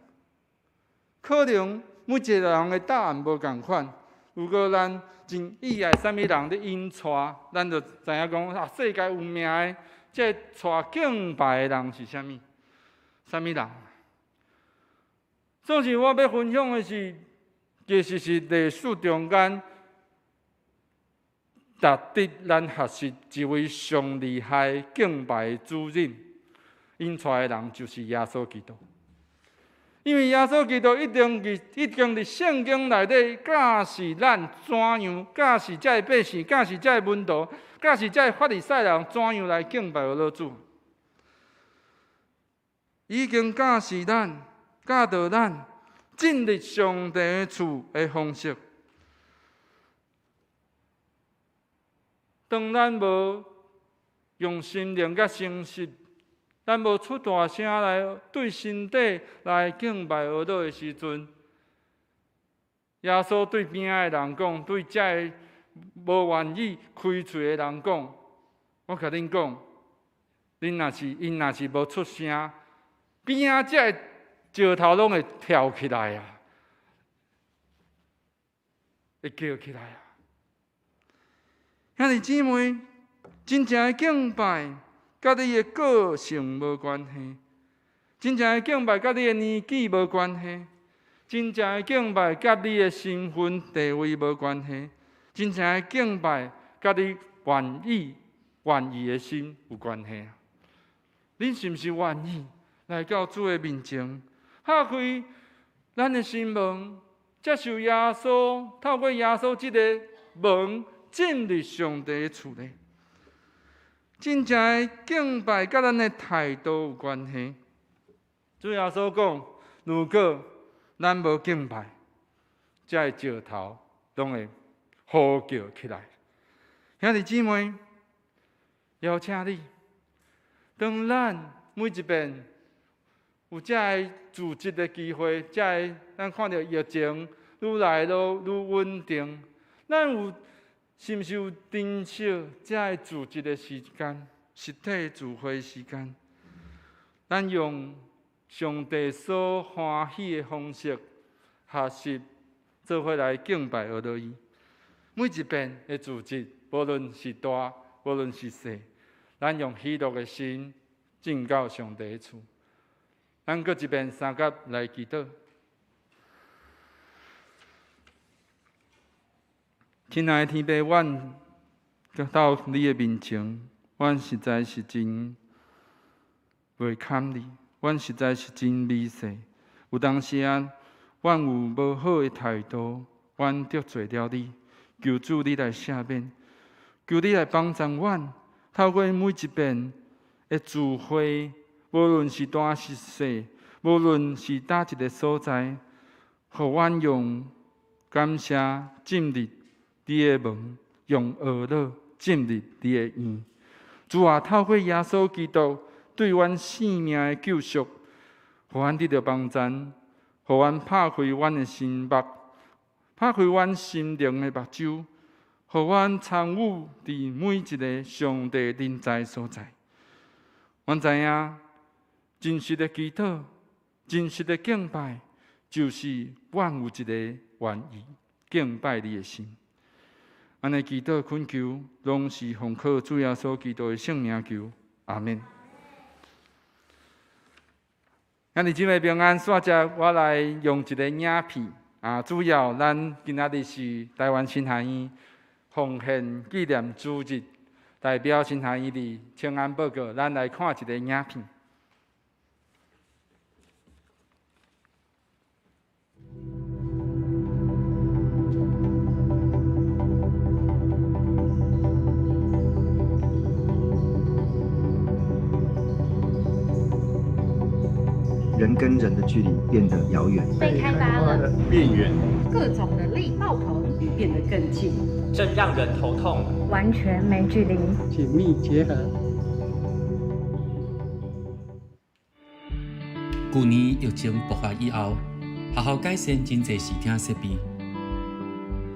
可能每一个人的答案無仝款。如果咱真意愛啥物人咧引帶，咱就知影講啊，世界有名的這帶敬拜的人是啥物？啥物人？總是我欲分享的是，其實是歷史中間。值得咱學習一位上厲害敬拜的主人，𪜶帶的人就是耶穌基督。因為耶穌基督已經佇聖經內底教示咱怎樣，教示這个百姓，教示這个門徒，教示這个法利賽人怎樣來敬拜我主。已經教示咱，教導咱進入上帝的厝的方式。當咱無用心靈佮誠實，咱無出大聲來對心底來敬拜呵咾的時陣，耶穌對邊仔的人講，對這个無願意開喙的人講，我共恁講，恁若是𪜶若是無出聲，邊仔這个石頭攏會跳起來啊，會叫起來啊！兄弟姊妹，真正的敬拜，佮你的個性無關係；真正的敬拜，佮你的年紀無關係；真正的敬拜，佮你的身份地位無關係；真正的敬拜，佮你願意的心有關係。恁是毋是願意來到主的面前，敲開咱的心門，接受耶穌，透過耶穌這个門？進入上帝的厝內，真正的敬拜佮咱的態度有關係。主耶穌講：如果咱無敬拜，這个石頭攏會呼叫起來。兄弟姊妹，邀請你，當咱每一遍有這个聚集的機會，這个咱看著疫情愈來愈穩定，咱有。是毋是有珍惜這个聚集的時間，實體聚會時間？咱用上帝所歡喜的方式學習，做伙來敬拜呵咾伊。每一遍的聚集，無論是大，無論是細，咱用喜樂的心進到上帝的厝。咱閣一遍三甲來祈禱。親愛的天父，阮到你的面前，阮實在是真袂堪你，阮實在是真微細。有當時啊，阮有無好的態度，阮得罪了你，求主你來赦免，求你來幫助阮，透過每一遍的聚會，無論是大是細，無論是佗一個所在，予阮用感謝進入你的門，用呵咾進入你的院。主啊，透過耶穌基督對阮性命的救贖，予阮得著幫贊，予阮拍開阮的心目，拍開阮心靈的目睭，予阮參與佇每一个上帝臨在所在。阮知影，真實的祈禱、真實的敬拜，就是阮有一個願意敬拜你的心。按呢祈禱懇求，攏是奉靠主耶穌基督的聖名求，阿們。兄弟姊妹平安，煞接我來用一個影片啊，主要咱今仔日是台灣神學院奉獻紀念主日，代表神學院佇請安報告，咱來看一個影片。跟人的距離變得遙遠，被開發了，變遠，各種的力爆棚，與變得更近，正讓人頭痛，完全沒距離，緊密結合。舊年疫情爆發以後，學校改善真濟視聽設備，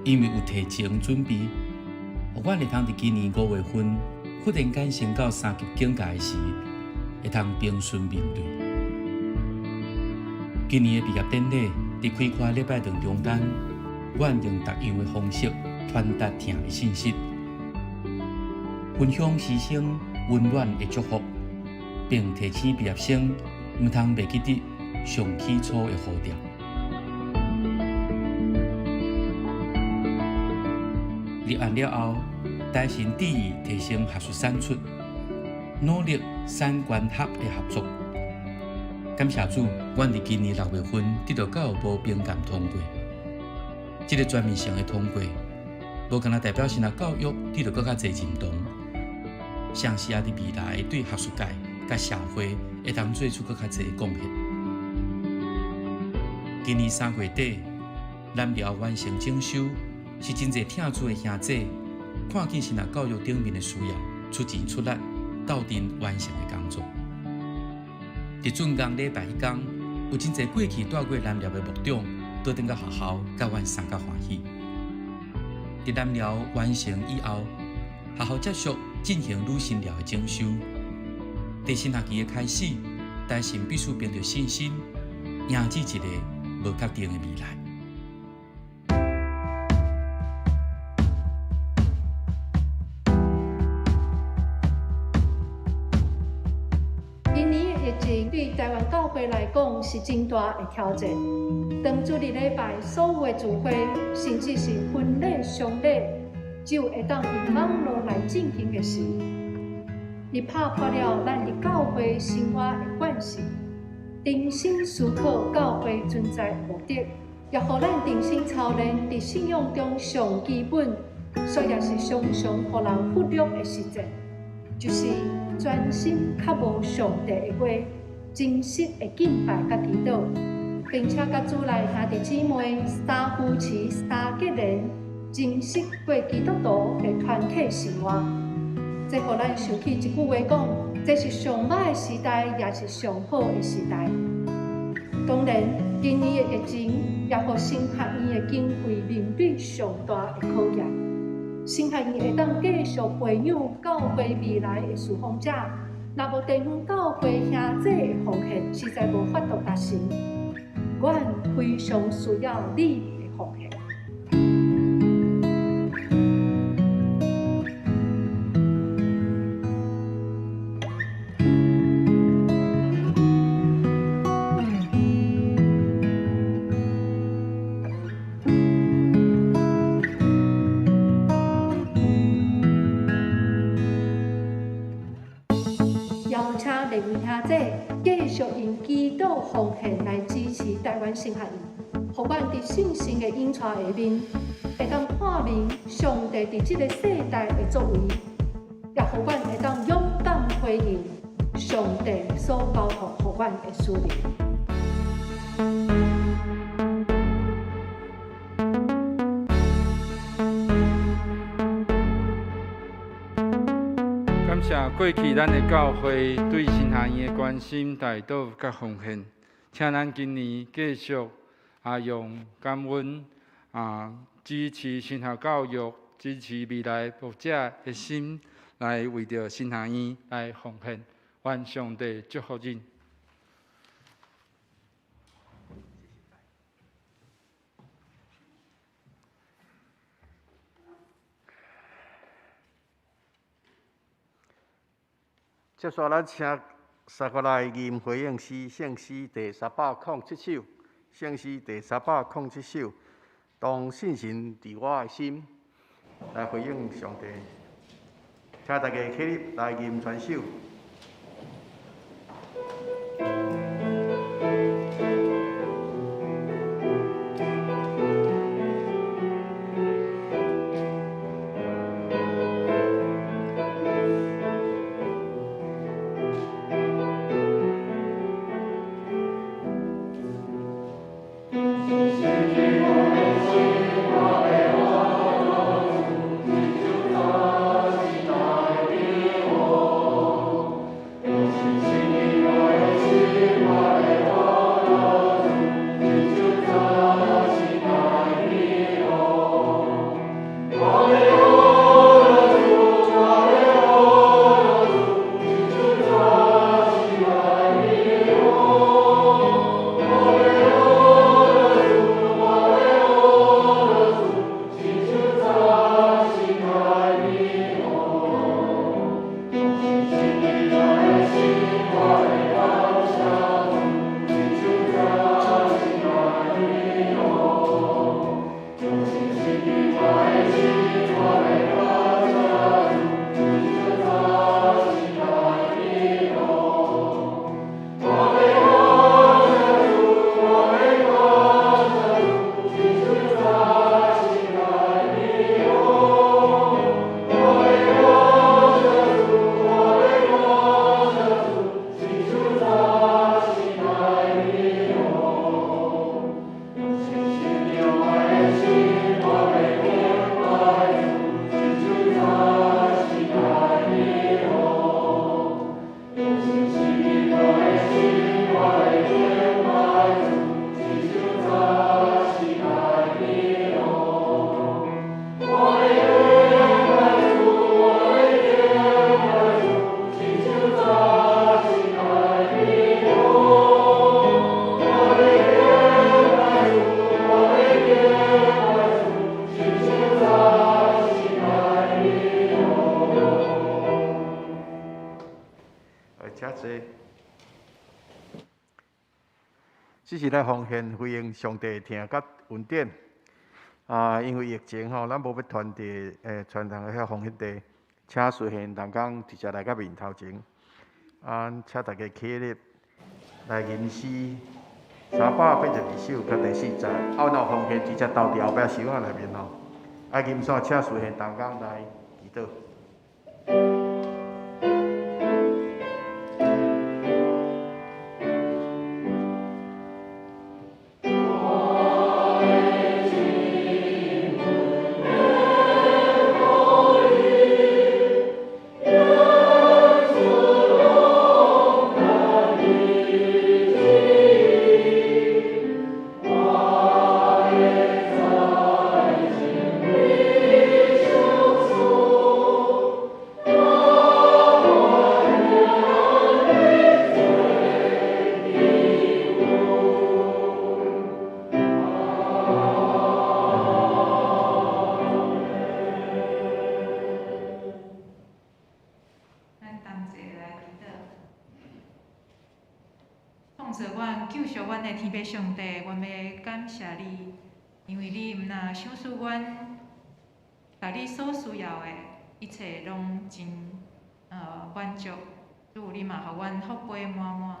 因為有提前準備，予阮會通佇今年5月份忽然間升到3級警戒時，會通平順面對。今年的畢業典禮，佇開課禮拜堂中間，阮用特樣的方式傳達疼的信息，分享師生溫暖的祝福，並提醒畢業生毋通袂記得上起初的呼召。立案了後，台神致意提升學術產出，努力產官學的合作。感謝主，阮佇今年6月份得到教育部評鑑通過。這個全面性的通過，無干焦代表神學教育得到閣較濟認同，相信也佇未來對學術界佮社會會當做出閣較濟貢獻。今年3月底，南寮完成整修，是真濟疼主的兄弟看見神學教育頂面的需要，出錢出力鬥陣完成的工作。佇竣工禮拜彼工，有真濟過去蹛過南寮的牧長，倒轉到學校，佮阮相佮歡喜。佇南寮完成以後，學校繼續進行女神寮的整修。佇新學期的開始，台神必須憑著信心，迎接一個無確定的未來。今年的疫情對台灣教會來講是真大的挑戰。當主日禮拜所有的聚會，甚至是婚禮、喪禮，只有會當用網路來進行的時，伊拍破了咱佇教會生活的慣性，重新思考教會存在的目的，也予咱重新操練佇信仰中上基本，所以也是常常予人忽略的實踐，就是專心渴慕上帝的話，真實的敬拜佮祈禱，並且佮主內兄弟姊妹三扶持、三結連，真實過基督徒的團體生活。這予咱想起一句話講：這是上歹的時代，也是上好的時代。當然，今年的疫情也予神學院的經費面對上大的考驗。神學院會當繼續培養教會未來的事奉者，若無地方教會兄弟的奉獻，實在無法度達成。阮非常需要你的奉獻。邀請立位兄弟繼續用祈禱奉獻來支持台灣神學院，予阮佇聖神的引帶下面，會當看明上帝佇這個世代的作為，也予阮會當勇敢回應上帝所交託予阮的使命。感謝過去咱的教會對神學院的關心、代禱佮奉獻，請咱今年繼續用感恩支持神學教育、支持未來牧者的心，來為著神學院來奉獻。願上帝祝福恁。接下來，咱請三個來吟回應詩，聖詩第307首，聖詩第307首，當信神佇我的心，來回應上帝。請大家起立來吟全首。这是来奉献回应上帝疼佮恩典啊！因为疫情吼，咱无欲传递传统的遐奉献地，请随献同工直接来到面头前啊！请大家起立来吟诗382首佮第四节，啊，阮有奉献直接投伫后壁箱仔内面吼。啊，吟煞请随献同工来祈祷。一切攏真滿足，主你嘛予阮福杯滿滿。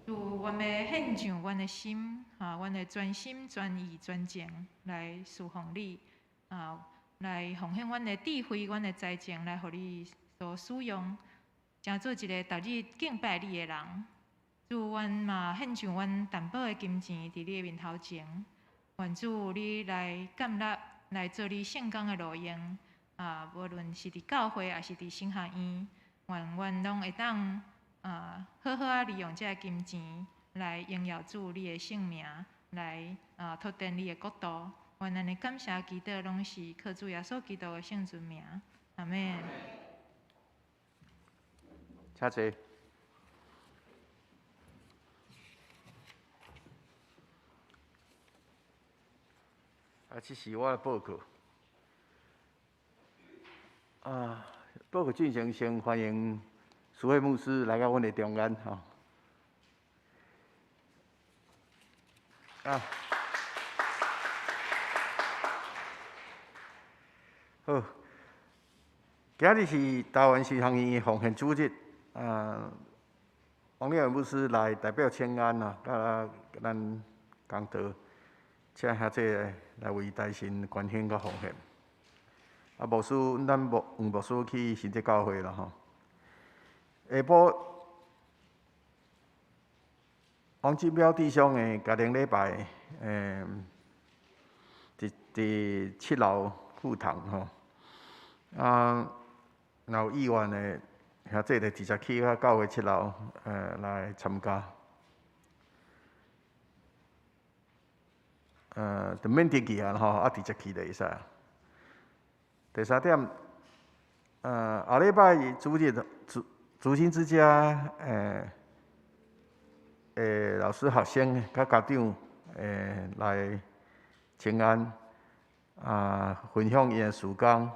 主，阮欲獻上阮的心，哈，阮的全心全意全情來侍奉你，啊，來奉獻阮的智慧、阮的才情來予你所使用，成做一个逐日敬拜你的人。主，阮嘛獻上阮淡薄的金錢佇你的面頭前，願主你來建立，來做你聖工的路用。啊，無論是佇教會，抑是佇神學院，願阮攏會當啊，好好仔利用這个金錢來榮耀主你的聖名，來啊拓展你的國度。願咱的感謝祈禱攏是靠主耶穌基督的聖尊名，阿們。請坐。啊，這是我的報告。啊，報告進行先歡迎蘇慧牧師來到阮的中間吼。啊，好，今日是台灣神學院奉獻主日，啊，王立牧師來代表請安啊，佮咱講道，請兄弟來為大神關心佮奉獻。啊，牧師，咱牧黃牧師去新竹教會啦吼。下晡，王金彪弟兄的家庭禮拜，伫七楼副堂吼。啊，若有意愿的兄弟，就直接去遐教会七楼，来参加。就免登记啊吼，啊，直接去就会使。第三点，后礼拜主日主心之家，老师、学生佮家长，来请安，啊，分享𪜶的事工、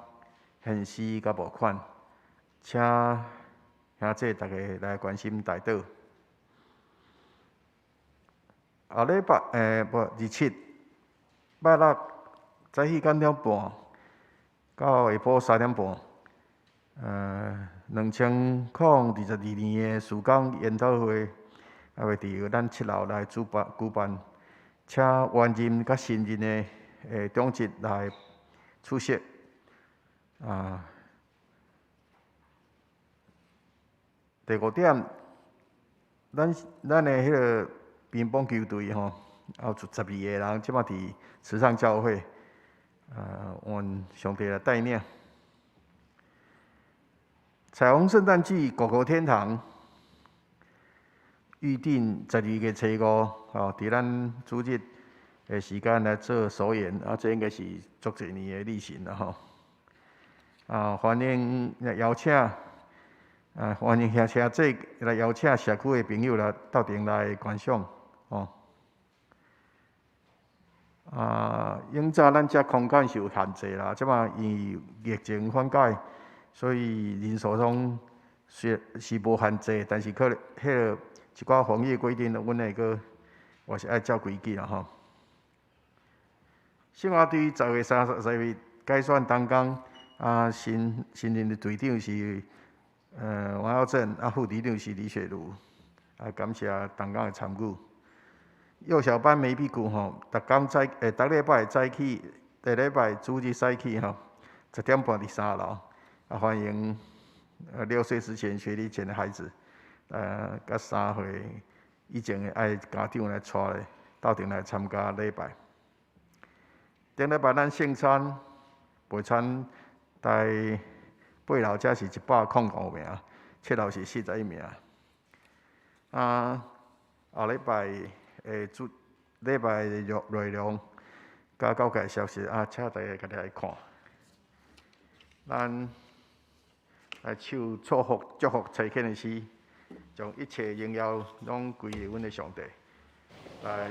现实佮募款，请兄弟大家来关心代祷。后礼拜，无27拜六早起9点半到下晡3点半，2022年的事工研讨会，也会伫咱七楼来主办举办，请原任佮新任的长执来出席。啊，第五点，咱的彼个乒乓球队吼，有12个人，这摆伫慈善教会，愿上帝来带领。彩虹圣诞季，狗狗天堂预定12月初五，吼，伫咱主日的时间来做首演，啊，这应该是足济年的例行啦，吼。啊，欢迎邀请，啊，欢迎兄弟来邀请社区的朋友来斗阵来观赏，吼。啊，永早咱遮空间是有限制啦，这摆因为疫情缓解，所以人数拢是无限制，但是可能彼个一寡防疫规定，阮会阁嘛是爱照规矩啦，吼。圣华队10月30日改选同工，啊，新任的队长是王耀正，啊，副队长是李雪茹，啊，感谢同工的参与。幼小班没屁股吼，逐工早，逐礼拜早起，第礼拜主日早起吼，10点半伫3楼，啊，欢迎6岁之前学龄前的孩子，佮3岁以前的爱家长来带咧，斗阵来参加礼拜。顶礼拜咱圣餐陪餐，在8楼遮是105名，7楼是41名。啊，后礼拜的主礼拜的内容，佮教界消息啊，请大家家己来看。咱来唱祝福差遣的诗，将一切荣耀拢归予阮的上帝。来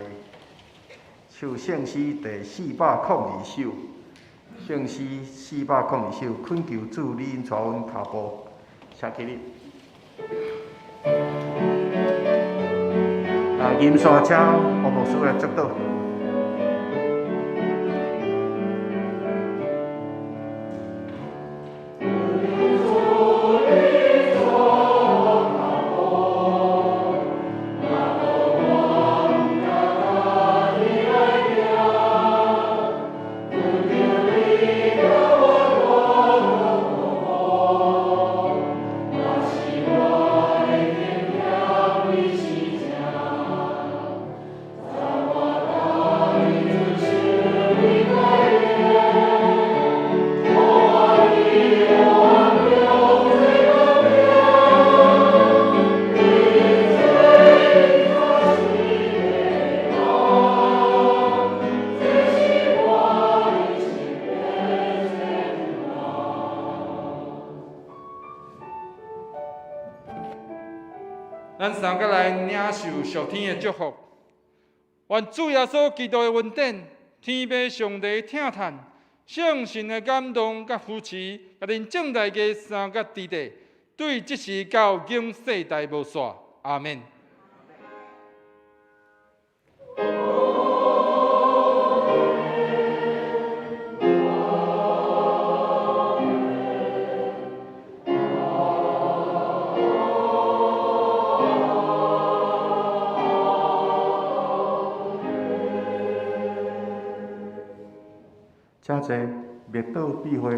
唱圣诗第402首，圣诗402首，恳求主你带阮跤步，请起立。啊，银线请吴牧师来祝祷。咱三个来领受属天的祝福，愿主耶稣基督的恩典、天父上帝的疼叹、圣神的感动佮扶持，佮恁众大家三个弟弟，对这时到永世代无煞。阿们。请坐，默祷闭会。